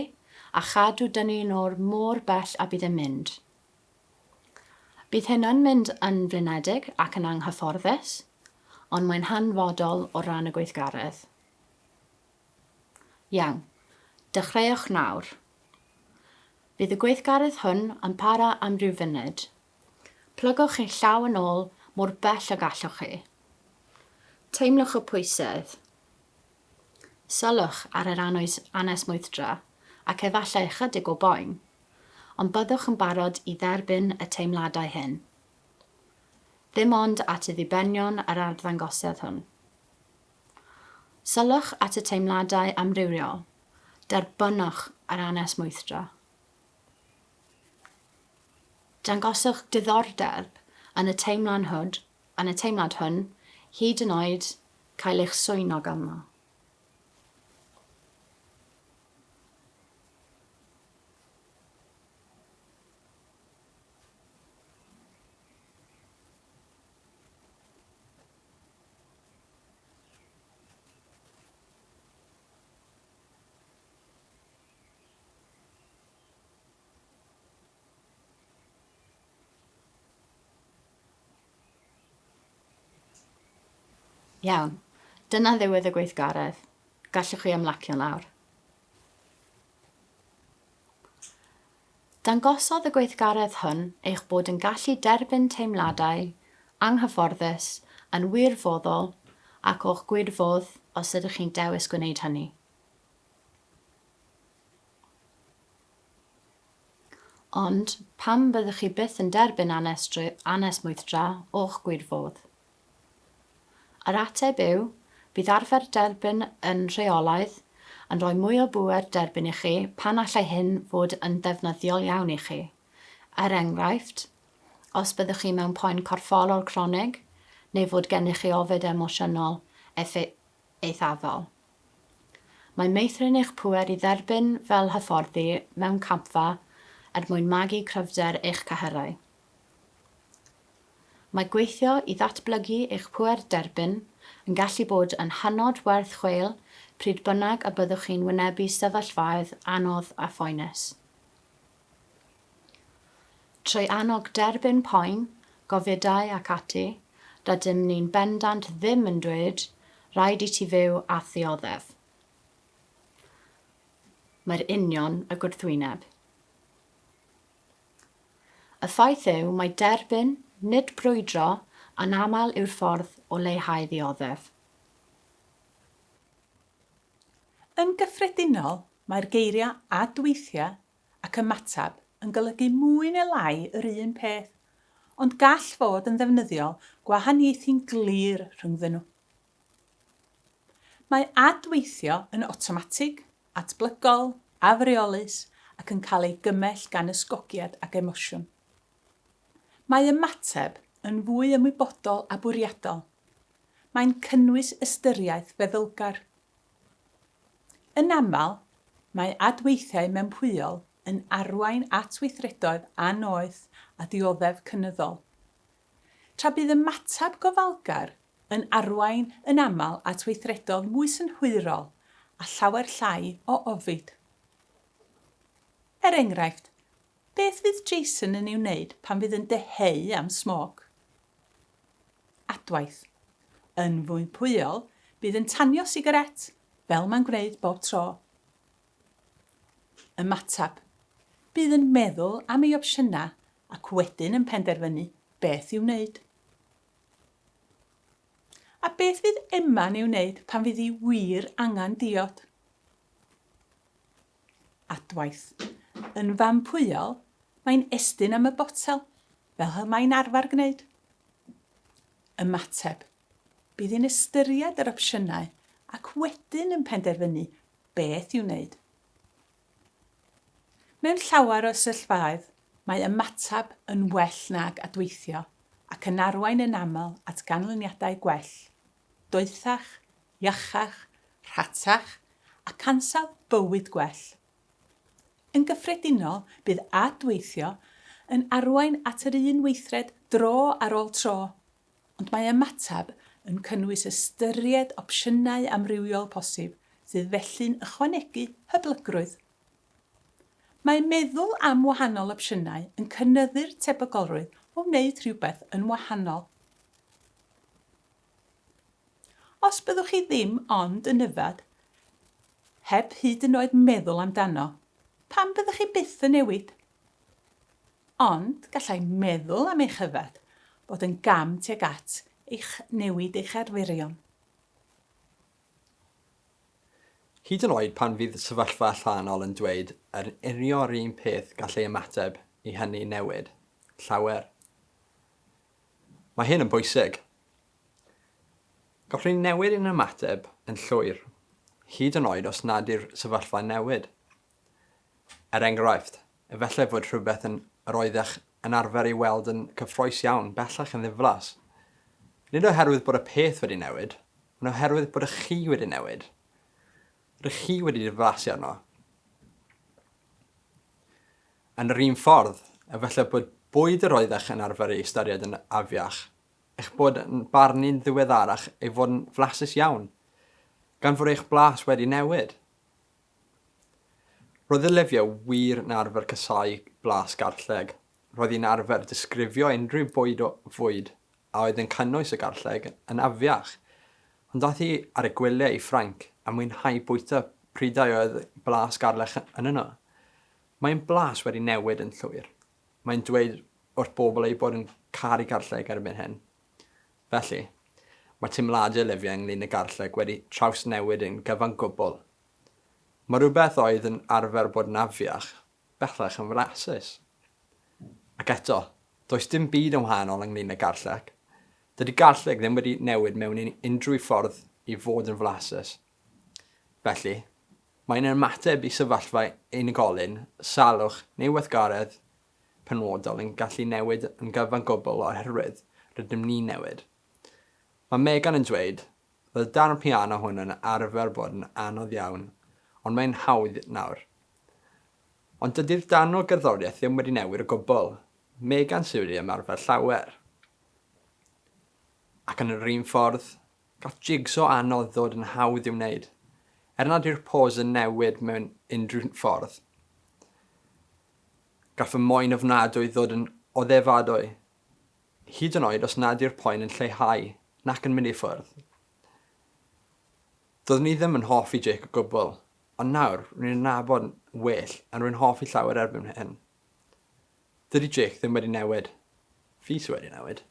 a chadw dynnu yn oer mor bell a bydd yn mynd. Bydd hyn yn mynd yn flinedig ac yn anghyfforddus, ond mae'n hanfodol o ran y gweithgaredd. Iawn, dechreuwch nawr. Bydd y gweithgaredd hwn yn para am ryw funud. Plygwch eich llaw yn ôl mor bell ag allwch chi. Teimlwch y pwysedd. Sylwch ar yr anesmwythdra ac efallai ychydig o boen, ond byddwch yn barod i dderbyn y teimladau hyn. Ddim ond at y ddibenion yr arddangosiad hwn. Sylwch at y teimladau amrywiol, derbynnwch yr anesmwythdra. Dangoswch diddordeb yn y teimlanhwd, yn y teimlad hwn, hyd yn oed cael eich swyno ganddo. Iawn. Dyna ddiwedd y gweithgaredd. Gallwch chi ymlacio nawr. Dangosodd y gweithgaredd hwn eich bod yn gallu derbyn teimladau anghyfforddus yn wirfoddol ac o'ch gwirfodd os ydych chi'n dewis gwneud hynny. Ond, pam byddwch chi byth yn derbyn anesmwythdra o'ch gwirfodd? Yr ateb yw, bydd arfer derbyn yn rheolaidd yn rhoi mwy o bŵer derbyn i chi pan allai hyn fod yn ddefnyddiol iawn i chi. Er enghraifft, os byddwch chi mewn poen corfforol cronig neu fod gennych chi ofid emosiynol eithafol. Mae meithrin eich pŵer i dderbyn fel hyfforddi mewn campfa er mwyn magu cryfder eich cyhyrau. Mae gweithio i ddatblygu eich pŵer derbyn yn gallu bod yn hynod werth chweil pryd bynnag y byddwch chi'n wynebu sefyllfaoedd anodd a phoenus. Trwy annog derbyn poen, gofidau ac ati, rydym ni'n bendant ddim yn dweud 'rhaid i ti fyw a ddioddef'. Mae'r union y gwrthwyneb. Y ffaith yw mai derbyn, nid brwydro, yn aml yw'r ffordd o leihau ddioddef. Yn gyffredinol, mae'r geiriau 'adweithiau' ac 'ymateb' yn golygu mwy neu lai yr un peth, ond gall fod yn ddefnyddiol gwahaniaethu'n glir rhyngddyn nhw. Mae adweithio yn awtomatig, atblygol, afreolus ac yn cael ei gymell gan ysgogiad ac emosiwn. Mae ymateb yn fwy ymwybodol a bwriadol. Mae'n cynnwys ystyriaeth feddylgar. Yn aml, mae adweithiau mewnpwyol yn arwain at weithredoedd annoeth a dioddef cynyddol, tra bydd ymateb gofalgar yn arwain yn aml at weithredoedd mwy synhwyrol a llawer llai o ofid. Er enghraifft, beth fydd Jason yn ei wneud pan fydd yn dyheu am smôc? Adwaith. Yn fwy pwyol, bydd yn tanio sigarét, fel mae'n gwneud bob tro. Ymateb. Bydd yn meddwl am ei opsiynau ac wedyn yn penderfynu beth i'w wneud. A beth fydd Emma'n ei wneud pan fydd hi wir angen diod? Adwaith. Yn fampwyol, mae'n estyn am y botel, fel y mae'n arfer gwneud. Ymateb. Bydd hi'n ystyried yr opsiynau ac wedyn yn penderfynu beth i'w wneud. Mewn llawer o sefyllfaoedd, mae ymateb yn well nag adweithio ac yn arwain yn aml at ganlyniadau gwell, doethach, iachach, rhatach ac ansawdd bywyd gwell. Yn gyffredinol, bydd adweithio yn arwain at yr un weithred dro ar ôl tro, ond mae ymateb yn cynnwys ystyried opsiynau amrywiol posib sydd felly'n ychwanegu hyblygrwydd. Mae meddwl am wahanol opsiynau yn cynyddu'r tebygolrwydd o wneud rhywbeth yn wahanol. Os byddwch chi ddim ond yn yfed, heb hyd yn oed meddwl amdano, pam byddwch chi byth yn newid? Ond gallai meddwl am eich yfed fod yn gam tuag at eich newid eich arferion. Hyd yn oed pan fydd sefyllfa allanol yn dweud yr union un peth gall ei ymateb i hynny newid llawer. Mae hyn yn bwysig. Gallwn ni newid ein ymateb yn llwyr, hyd yn oed os nad yw'r sefyllfa'n newid. Er enghraifft, efallai fod rhywbeth yn yr oeddech yn arfer ei weld yn gyffrous iawn bellach yn ddiflas. Nid oherwydd bod y peth wedi newid, ond oherwydd bod y chi wedi newid. Rydych chi wedi diflasu arno. Yn yr un ffordd, efallai bod bwyd yr oeddech yn arfer ei ystyried yn afiach, eich bod yn barnu'n ddiweddarach ei fod yn flasus iawn, gan fod eich blas wedi newid. Roedd Olivia wir yn arfer casáu blas garlleg. Roedd hi'n arfer disgrifio unrhyw bwyd o fwyd a oedd yn cynnwys y garlleg yn afiach, ond daeth hi ar y gwyliau i Ffrainc a mwynhau bwyta prydau oedd blas garlleg ynddyn nhw. Mae'n blas wedi newid yn llwyr. Mae'n dweud wrth bobl ei bod yn caru garlleg erbyn hyn. Felly, mae teimladau Olivia ynglŷn â garlleg wedi trawsnewid yn gyfan gwbl. Mae rhywbeth oedd yn arfer bod yn afiach, bellach yn flasus. Ac eto, does dim byd yn wahanol ynglŷn â garlleg. Dydy garlleg ddim wedi newid mewn unrhyw ffordd i fod yn flasus. Felly, mae'n ymateb i sefyllfa unigolyn, salwch neu weithgaredd penodol yn gallu newid yn gyfan gwbl oherwydd rydym ni'n newid. Mae Megan yn dweud, Roedd y darn piano hwn yn arfer bod yn anodd iawn, ond mae'n hawdd nawr. Ond dydy'r darn o gerddoriaeth ddim wedi newid o gwbl. Megan sydd wedi ymarfer llawer. Ac yn yr un ffordd, Gall jig-so anodd ddod yn hawdd i'w wneud, er nad yw'r pos yn newid mewn unrhyw ffordd. Gall fy moen ofnadwy ddod yn oddefadwy, hyd yn oed os nad yw'r poen yn lleihau nac yn mynd i ffwrdd. Doeddwn i ddim yn hoffi Jake o gwbl, ond nawr rwy'n ei nabod yn well a rwy'n hoffi llawer erbyn hyn. Dydy Jake ddim wedi newid. Fi sydd wedi newid.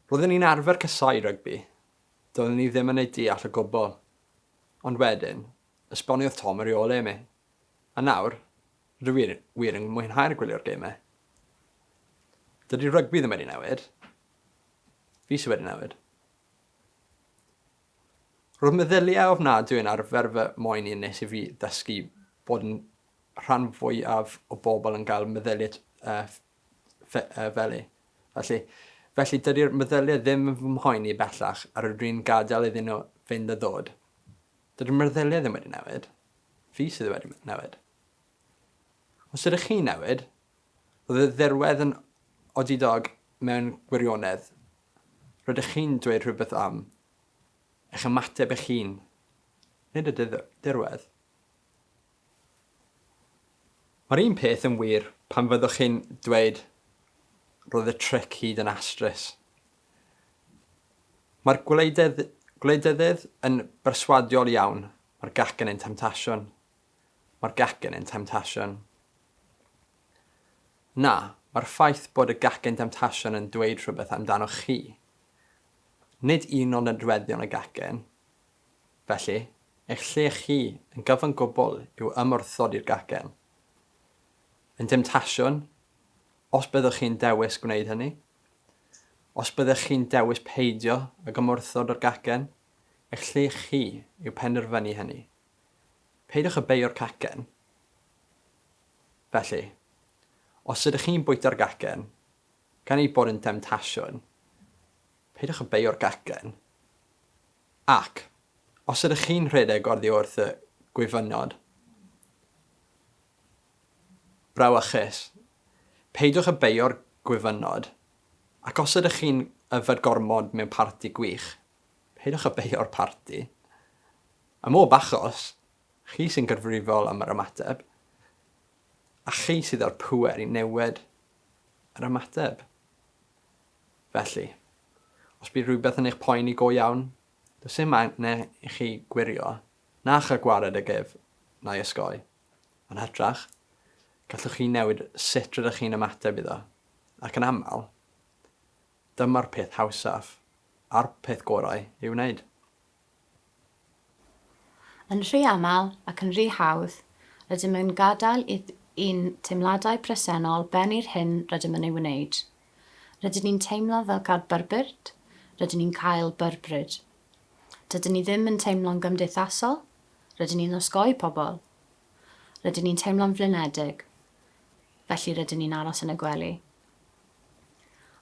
Roeddwn i'n arfer casáu rygbi. Doeddwn i ddim yn ei deall o gwbl. Ond wedyn, esboniodd Tom y rheolau i mi. A nawr, rydw i wir yn mwynhau'r gwylio'r gemau. Dydy rygbi ddim wedi newid. Fi sydd wedi newid. Roedd meddyliau ofnadwy yn arfer fy moen i nes i fi ddysgu bod yn rhan fwyaf o bobl yn cael meddyliau uh, fe, uh, fely. Felly, felly dydy'r meddyliau ddim yn fy mhoeni bellach a rydw i'n gadael iddyn nhw fynd a ddod. Dydy'r meddyliau ddim wedi newid. Fi sydd wedi newid. Os ydych chi'n newid, roedd y ddirwedd yn odidog mewn gwirionedd. Rydych chi'n dweud rhywbeth am eich ymateb eich hun, nid y dirwedd. Mae'r un peth yn wir pan fyddwch chi'n dweud 'roedd y tric hyd yn astrus'. Mae'r gwleidydd, gwleidyddydd yn berswadiol iawn, mae'r gacen yn temtasiwn. Mae'r gacen yn temtasiwn. Na, mae'r ffaith bod y gacen demtasiwn yn dweud rhywbeth amdanoch chi. Nid un o nodweddion y gacen. Felly, eich lle chi yn gyfan gwbl yw ymwrthod i'r gacen. Yn demtasiwn, os byddwch chi'n dewis gwneud hynny. Os byddech chi'n dewis peidio ag ymwrthod â'r gacen, eich lle chi yw penderfynu hynny. Peidiwch â beio'r cacen. Felly, os ydych chi'n bwyta'r gacen, gan ei bod yn demtasiwn, peidiwch â beio'r gacen. Ac, os ydych chi'n rhedeg oddi wrth y gwyfynod brawychus, peidiwch â beio'r gwyfynod, ac os ydych chi'n yfed gormod mewn parti gwych, peidiwch â beio'r parti. Ym mhob achos, chi sy'n gyfrifol am yr ymateb, a chi sydd â'r pŵer i newid yr ymateb. Felly, os bydd rhywbeth yn eich poeni go iawn, does dim angen i chi gwirio na chael gwared ag ef na'i osgoi. Yn hytrach, gallwch chi newid sut rydych chi'n ymateb iddo, ac yn aml, dyma'r peth hawsaf a'r peth gorau i'w wneud. Yn rhy aml ac yn rhy hawdd, rydym yn gadael i'n teimladau presennol bennu'r hyn rydym yn ei wneud. Rydyn ni'n teimlo fel cael byrbryd, rydyn ni'n cael byrbryd. Dydyn ni ddim yn teimlo'n gymdeithasol, rydyn ni'n osgoi pobl. Rydyn ni'n teimlo'n flinedig, felly rydyn ni'n aros yn y gwely.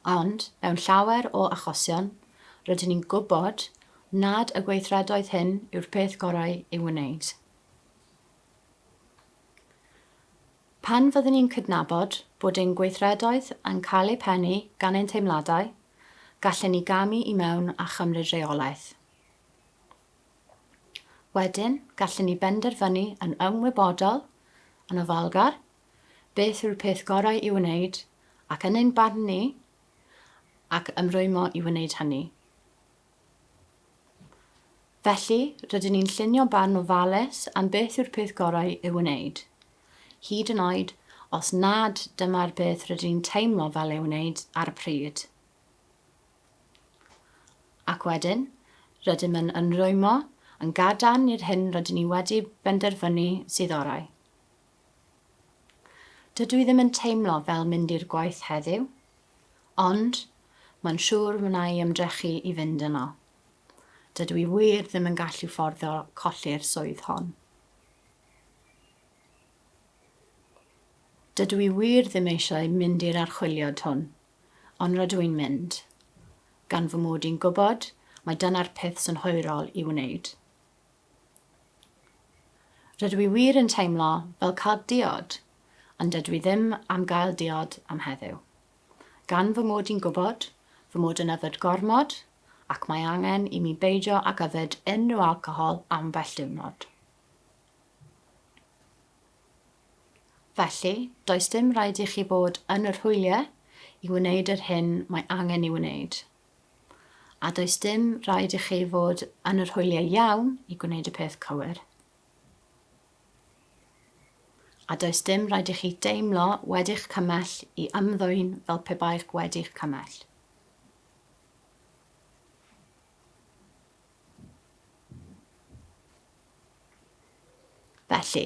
Ond, mewn llawer o achosion, rydyn ni'n gwybod nad y gweithredoedd hyn yw'r peth gorau i'w wneud. Pan fyddwn ni'n cydnabod bod ein gweithredoedd yn cael eu pennu gan ein teimladau, gallen ni gamu i mewn a chymryd rheolaeth. Wedyn, gallen ni benderfynu yn ymwybodol, yn ofalgar, beth yw'r peth gorau i'w wneud ac yn ein barn ni, ac ymrwymo i wneud hynny. Felly, rydyn ni'n llunio barn ofalus am beth yw'r peth gorau i'w wneud, hyd yn oed os nad dyma'r beth rydyn ni'n teimlo fel ei wneud ar y pryd. Ac wedyn, rydym yn ymrwymo yn gadarn i'r hyn rydyn ni wedi benderfynu sydd orau. Dydw i ddim yn teimlo fel mynd i'r gwaith heddiw, ond mae'n siŵr wna i ymdrechu i fynd yno. Dydw i wir ddim yn gallu fforddio colli'r swydd hon. Dydw i wir ddim eisiau mynd i'r archwiliad hwn, ond rydw i'n mynd, gan fy mod i'n gwybod mai dyna'r peth synhwyrol i'w wneud. Rydw i wir yn teimlo fel cael diod, ond dydw i ddim am gael diod am heddiw. Gan fy mod i'n gwybod fy mod yn yfed gormod ac mae angen i mi beidio ag yfed unrhyw alcohol am bell diwrnod. Felly, does dim rhaid i chi fod yn yr hwyliau i wneud yr hyn mae angen ei wneud. A does dim rhaid i chi fod yn yr hwyliau iawn i gwneud y peth cywir. A does dim rhaid i chi deimlo wedi'ch cymell i ymddwyn fel pe baech wedi'ch cymell. Felly,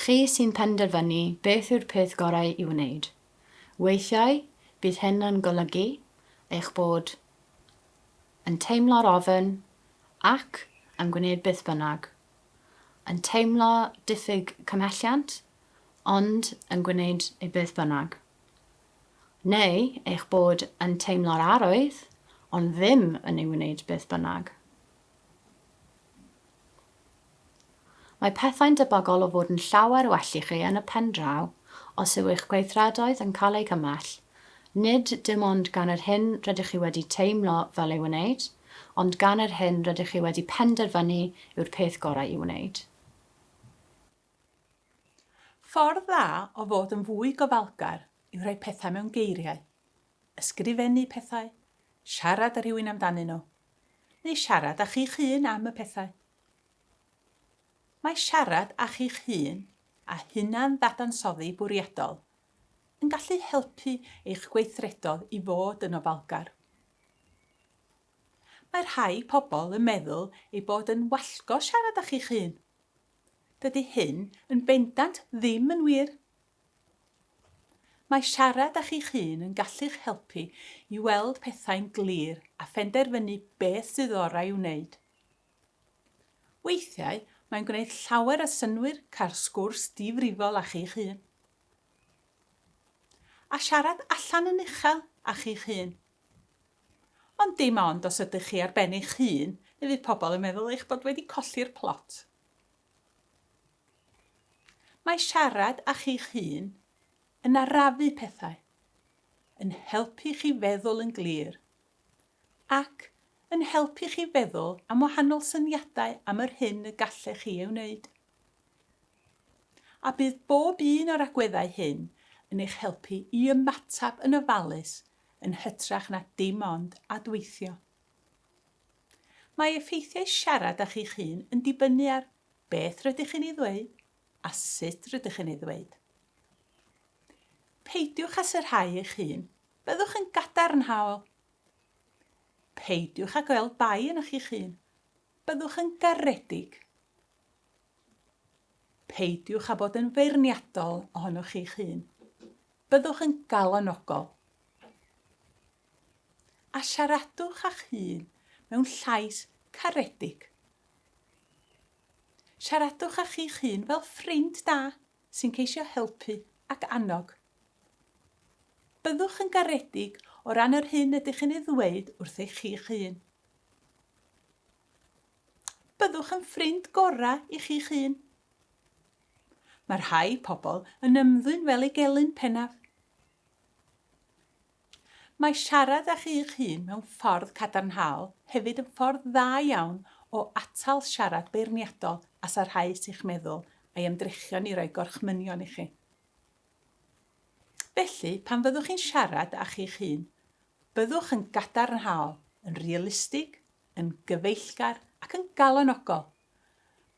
chi sy'n penderfynu beth yw'r peth gorau i'w wneud. Weithiau, bydd hyn yn golygu eich bod yn teimlo'r ofn ac yn gwneud beth bynnag, yn teimlo diffyg cymhelliant ond yn gwneud ei beth bynnag, neu eich bod yn teimlo'r arwydd ond ddim yn ei wneud beth bynnag. Mae pethau'n debygol o fod yn llawer well i chi yn y pen draw os yw eich gweithredoedd yn cael eu cymell, nid dim ond gan yr hyn rydych chi wedi teimlo fel ei wneud, ond gan yr hyn rydych chi wedi penderfynu yw'r peth gorau i'w wneud. Ffordd dda o fod yn fwy gofalgar yw rhoi pethau mewn geiriau, ysgrifennu pethau, siarad â rhywun amdanyn nhw, neu siarad â chi'ch hun am y pethau. Mae siarad â chi'ch hun a hunan-ddadansoddi bwriadol yn gallu helpu eich gweithredodd i fod yn ofalgar. Mae rhai pobl yn meddwl ei bod yn wallgo siarad â chi'ch hun. Dydy hyn yn bendant ddim yn wir. Mae siarad â chi'ch hun yn gallu'ch helpu i weld pethau'n glir a phenderfynu beth sydd orau i'w wneud. Weithiau, mae'n gwneud llawer o synnwyr cael sgwrs difrifol â chi'ch hun. A siarad allan yn uchel â chi'ch hun. Ond dim ond os ydych chi ar ben eich hun neu fydd pobl yn meddwl eich bod wedi colli'r plot. Mae siarad â chi'ch hun yn arafu pethau, yn helpu chi feddwl yn glir, ac yn helpu chi feddwl am wahanol syniadau am yr hyn y gallech chi ei wneud. A bydd bob un o'r agweddau hyn yn eich helpu i ymateb yn ofalus yn hytrach na dim ond adweithio. Mae effeithiau siarad â chi'ch hun yn dibynnu ar beth rydych chi'n ei ddweud a sut rydych chi'n ei ddweud. Peidiwch â syrhau eich hun, byddwch yn gadarnhaol. Peidiwch â gweld bai ynoch chi'ch hun, byddwch yn garedig. Peidiwch â bod yn feirniadol ohonoch chi'ch hun. Byddwch yn galonogol. A siaradwch â'ch hun mewn llais caredig. Siaradwch â chi'ch hun fel ffrind da sy'n ceisio helpu ac annog. Byddwch yn garedig o ran yr hyn ydych chi'n ei ddweud wrth eich chi'ch hun. Byddwch yn ffrind gorau i chi'ch hun. Mae rhai pobl yn ymddwyn fel eu gelyn pennaf. Mae siarad â chi'ch hun mewn ffordd cadarnhaol hefyd yn ffordd dda iawn o atal siarad beirniadol a sarhaus i'ch meddwl a'i ymdrechion i roi gorchmynion i chi. Felly, pan fyddwch chi'n siarad â chi'ch hun, byddwch yn gadarnhaol, yn realistig, yn gyfeillgar ac yn galonogol.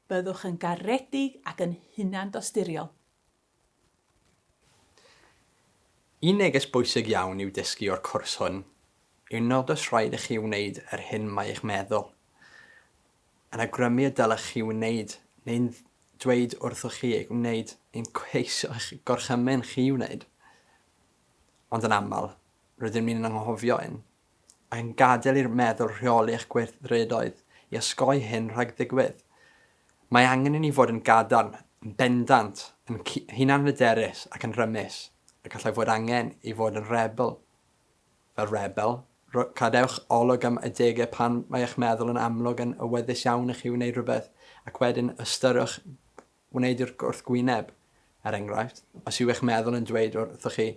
Byddwch yn garedig ac yn hunandosturiol. Un neges bwysig iawn i'w dysgu o'r cwrs hwn yw nad oes rhaid i chi wneud yr hyn mae eich meddwl yn awgrymu y dylech chi wneud neu'n dweud wrthoch chi ei wneud neu'n ceisio eich gorchymyn chi wneud. Ond yn aml, rydym ni'n anghofio hyn. ac yn gadael i'r meddwl rheoli eich gweithredoedd i osgoi hyn rhag ddigwydd. Mae angen i ni fod yn gadarn, yn bendant, yn hunanhyderus ac yn rymus, a gallai fod angen i fod yn rebel. Fel rebel, cadewch olwg am adegau pan mae eich meddwl yn amlwg yn awyddus iawn i chi wneud rhywbeth, ac wedyn ystyriwch wneud i'r gwrthgwyneb. Er enghraifft, os yw eich meddwl yn dweud wrthoch chi,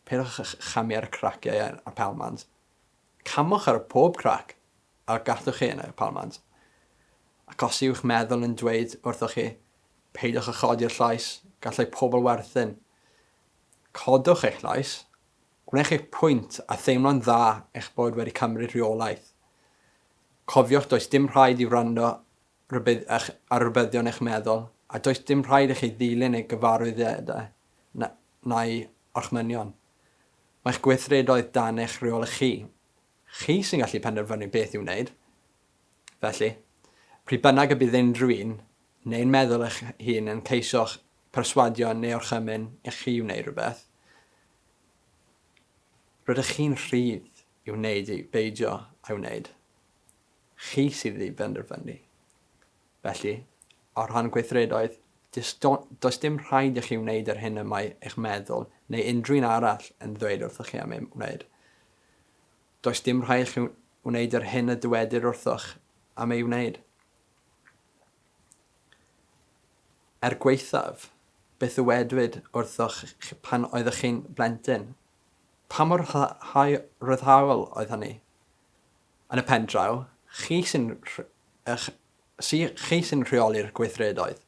'Peidiwch â chamu ar y craciau ar y palmant', camwch ar pob crac a gallwch chi yn y palmant. Ac os yw'ch meddwl yn dweud wrthoch chi, 'Peidiwch â chodi'r llais, gallai pobl werthin', codwch eich llais, gwnewch eich pwynt a theimlo'n dda eich bod wedi cymryd rheolaeth. Cofiwch does dim rhaid i wrando rhybudd eich ar rybuddion eich meddwl, a does dim rhaid i chi ddilyn ei gyfarwyddiadau na, na'i orchmynion. Mae'ch gweithredoedd dan eich rheolaeth chi. Chi sy'n gallu penderfynu beth i'w wneud. Felly, pryd bynnag y bydd unrhyw un, neu'n meddwl eich hun yn ceisio'ch perswadio neu orchymyn i chi wneud rhywbeth, rydych chi'n rhydd i'w wneud i beidio â'i wneud. Chi sydd i benderfynu. Felly, o rhan gweithredoedd, does dim rhaid i chi wneud yr hyn y mae eich meddwl neu unrhyw un arall yn ddweud wrthoch chi am ei wneud. Does dim rhaid i chi wneud yr hyn y dywedir wrthoch am ei wneud. Er gwaethaf beth ddywedwyd wrthoch chi pan oeddech chi'n blentyn, pa mor rhyddhaol oedd hynny? Yn y pen draw, chi sy'n chi sy'n rheoli'r gweithredoedd,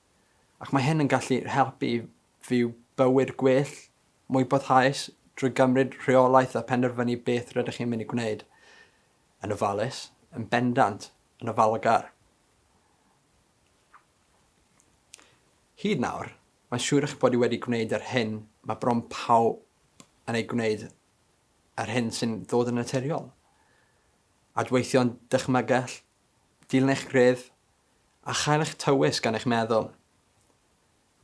ac mae hyn yn gallu helpu i fyw bywyd gwell, mwy boddhaus, drwy gymryd rheolaeth a phenderfynu beth rydych chi'n mynd i gwneud. Yn ofalus, yn bendant, yn ofalgar. Hyd nawr, mae'n siŵr eich bod i wedi gwneud yr hyn mae bron pawb yn ei gwneud yr hyn sy'n ddod yn naturiol. Adweithio'n dychmygell, dilyn eich greddf, a chael eich tywys gan eich meddwl.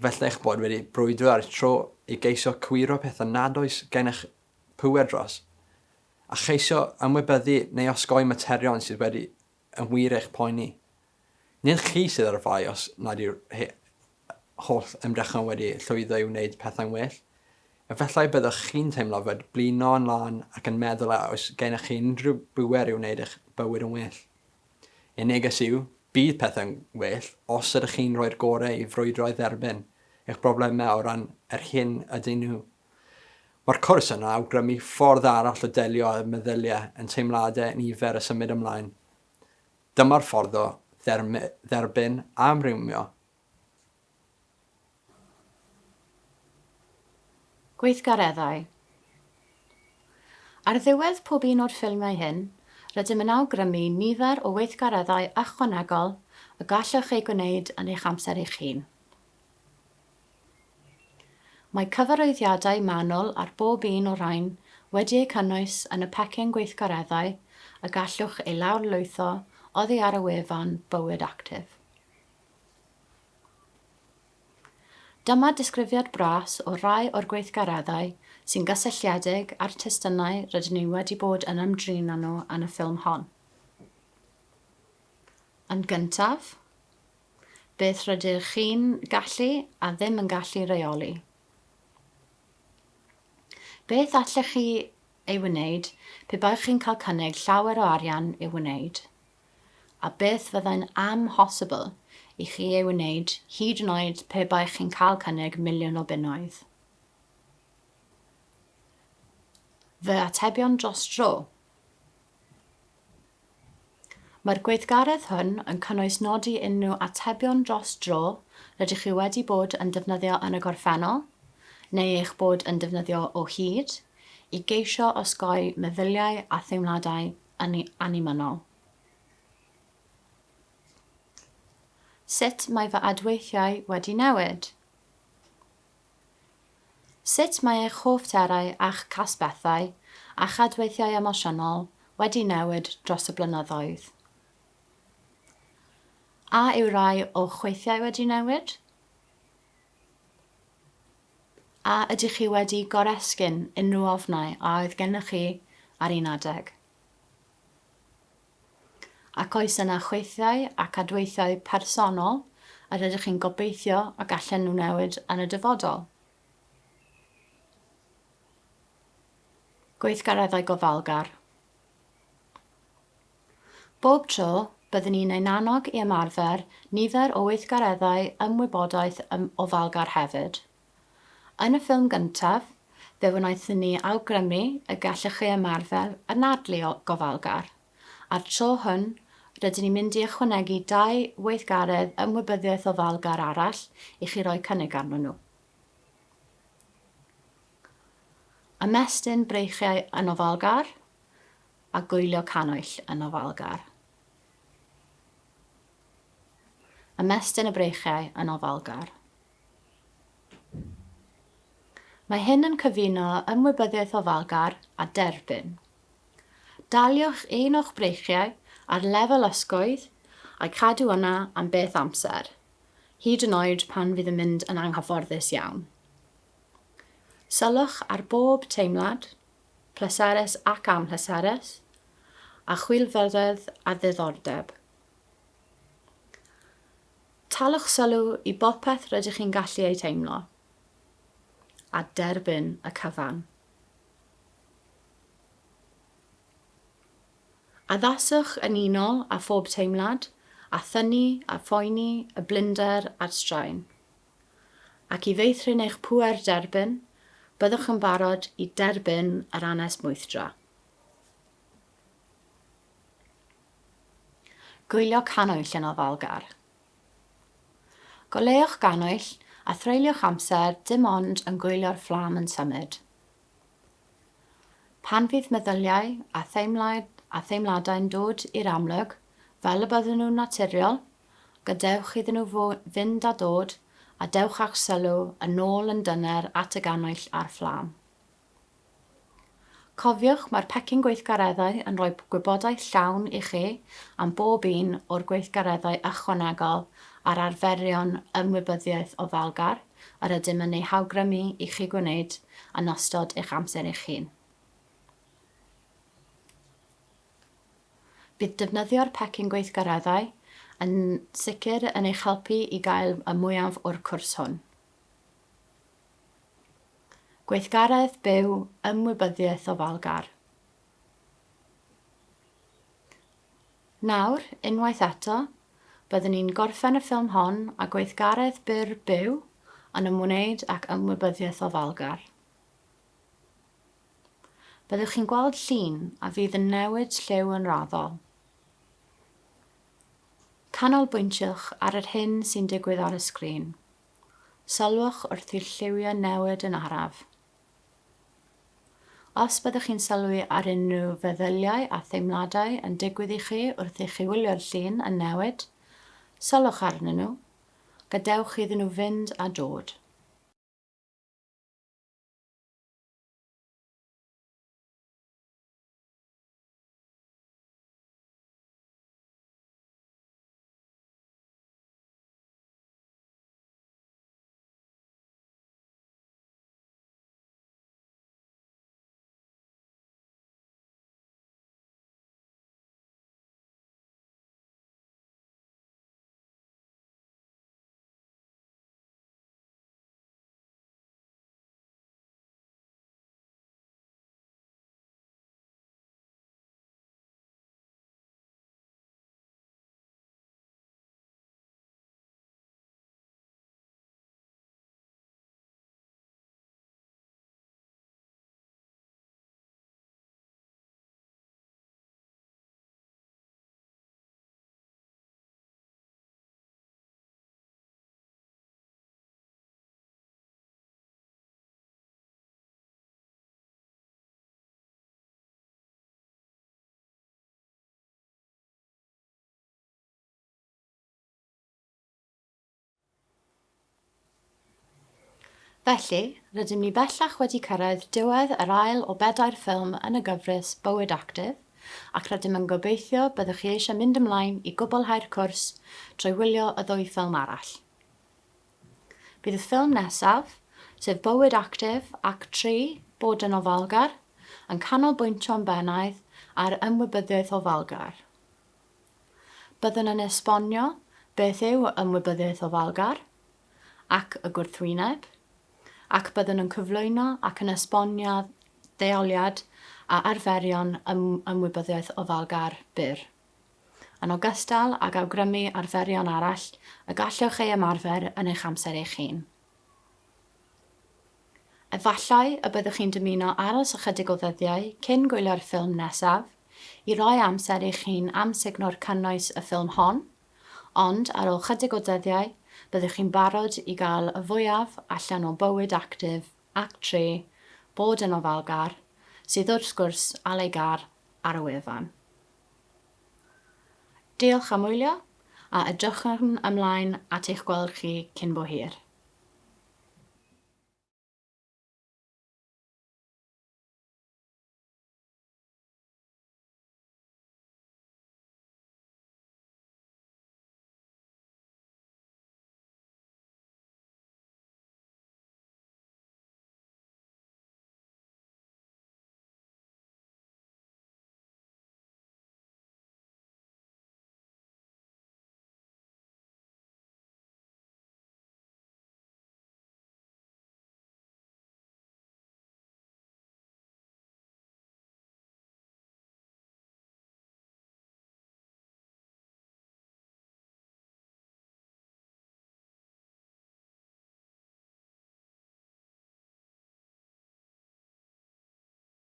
Felly eich bod wedi brwydro ar tro i geisio cywiro pethau nad oes gennych pŵer dros, a cheisio ymwybyddu neu osgoi materion sydd wedi yn wir eich poeni. Nid chi sydd ar fai os nad yw'r holl ymdrechion wedi llwyddo i wneud pethau'n well. Efallai byddwch chi'n teimlo fod blino yn lân ac yn meddwl a oes gennych chi unrhyw bŵer i wneud eich bywyd yn well. Ein neges yw, bydd pethau'n well os ydych chi'n rhoi'r gorau i frwydro i dderbyn eich broblemau o ran yr hyn ydyn nhw. Mae'r cwrs yna awgrymu ffordd arall o delio â meddyliau yn teimladau nifer a symud ymlaen. Dyma'r ffordd o dderbyn a amrywio. Gweithgareddau Ar ddiwedd pob un o'r ffilmiau hyn, rydym yn awgrymu nifer o weithgareddau ychwanegol y gallwch eu gwneud yn eich amser eich hun. Mae cyfarwyddiadau manwl ar bob un o'r rhain wedi eu cynnwys yn y pecyn gweithgareddau y gallwch ei lawrlwytho oddi ar y wefan Bywyd Actif. Dyma disgrifiad bras o rai o'r gweithgareddau sy'n gysylltiedig â'r testunau rydyn ni wedi bod yn ymdrin â nhw yn y ffilm hon. Yn gyntaf, beth rydych chi'n gallu a ddim yn gallu reoli? Beth allech chi ei wneud pe baech chi'n cael cynnig llawer o arian i'w wneud? A beth fyddai'n amhosibl i chi ei wneud hyd yn oed pe baech chi'n cael cynnig miliwn o bunnoedd? Fy atebion dros dro. Mae'r gweithgaredd hwn yn cynnwys nodi unrhyw atebion dros dro rydych chi wedi bod yn defnyddio yn y gorffennol, neu eich bod yn defnyddio o hyd, i geisio osgoi meddyliau a theimladau annymunol. Sut mae fy adweithiau wedi newid? Sut mae eich hoffterau a'ch casbethau a'ch adweithiau emosiynol wedi newid dros y blynyddoedd? A yw rhai o'ch chweithiau wedi newid? A ydych chi wedi goresgyn unrhyw ofnau a oedd gennych chi ar un adeg? Ac oes yna chweithiau ac adweithiau personol yr ydych chi'n gobeithio y gallen nhw newid yn y dyfodol? Gweithgareddau gofalgar. Bob tro, byddwn ni'n ein annog i ymarfer nifer o weithgareddau ymwybodaeth ofalgar hefyd. Yn y ffilm gyntaf, fe wnaethon ni awgrymu y gallech chi ymarfer anadlu gofalgar, a'r tro hwn, rydyn ni'n mynd i ychwanegu dau weithgaredd ymwybyddiaeth ofalgar arall i chi roi cynnig arnyn nhw. Ymestyn breichiau yn ofalgar a gwylio cannwyll yn ofalgar. Ymestyn y breichiau yn ofalgar. Mae hyn yn cyfuno ymwybyddiaeth ofalgar a derbyn. Daliwch un o'ch breichiau ar lefel ysgwydd a'i cadw yna am beth amser, hyd yn oed pan fydd yn mynd yn anghyfforddus iawn. Sylwch ar bob teimlad, pleserus ac amhleserus, a chwilfrydedd a ddiddordeb. Talwch sylw i bopeth rydych chi'n gallu ei teimlo, a derbyn y cyfan. Addaswch yn unol â phob teimlad, a thynnu a phoeni y blinder a'r straen. Ac i feithrin eich pŵer derbyn, byddwch yn barod i derbyn yr anesmwythdra. Gwylio cannwyll yn ofalgar. Goleuwch gannwyll a threuliwch amser dim ond yn gwylio'r fflam yn symud. Pan fydd meddyliau a theimlad a theimladau'n dod i'r amlwg, fel y bydden nhw'n naturiol, gadewch iddyn nhw fynd a dod a dewch â'ch sylw yn ôl yn dyner at y gannwyll a'r fflam. Cofiwch, mae'r pecyn gweithgareddau yn rhoi gwybodaeth llawn i chi am bob un o'r gweithgareddau ychwanegol a'r arferion ymwybyddiaeth ofalgar yr ydym yn eu hawgrymu i chi gwneud yn ystod eich amser eich hun. Bydd defnyddio'r pecyn gweithgareddau yn sicr yn eich helpu i gael y mwyaf o'r cwrs hwn. Gweithgaredd byw ymwybyddiaeth ofalgar. Nawr, unwaith eto, byddwn ni'n gorffen y ffilm hon â gweithgaredd byr byw yn ymwneud ag ymwybyddiaeth ofalgar. Byddwch chi'n gweld llun a fydd yn newid lliw yn raddol. Canolbwyntiwch ar yr hyn sy'n digwydd ar y sgrin. Sylwch wrth i'r lliwiau newid yn araf. Os byddwch chi'n sylwi ar unrhyw feddyliau a theimladau yn digwydd i chi wrth i chi wylio'r llun yn newid, sylwch arnyn nhw, gadewch iddyn nhw fynd a dod. Felly, rydym ni bellach wedi cyrraedd diwedd yr ail o bedair ffilm yn y gyfres Bywyd Actif, ac rydym yn gobeithio byddwch chi eisiau mynd ymlaen i gwblhau'r cwrs trwy wylio y ddwy ffilm arall. Bydd y ffilm nesaf, sef Bywyd Actif ac 3, Bod yn Ofalgar, yn canolbwyntio'n bennaf ar ymwybyddiaeth ofalgar. Byddwn yn esbonio beth yw ymwybyddiaeth ofalgar, ac y gwrthwyneb, ac byddwn yn cyflwyno ac yn esbonio ddeoliad a arferion ymwybyddiaeth ofalgar byr, yn ogystal ag awgrymu arferion arall y gallwch ei ymarfer yn eich amser eich hun. Efallai y byddwch chi'n dymuno aros ychydig o ddyddiau cyn gwylio'r ffilm nesaf i roi amser i'ch hun amsugno'r cynnwys y ffilm hon, Ond ar ôl chydig o dyddiau, byddwch chi'n barod i gael y fwyaf allan o bywyd actif Act 3, Bod yn Ofalgar, sydd wrth gwrs al ei gar ar y wefan. Diolch am wylio, a edrychwn ymlaen at eich gweld chi cyn bo hir.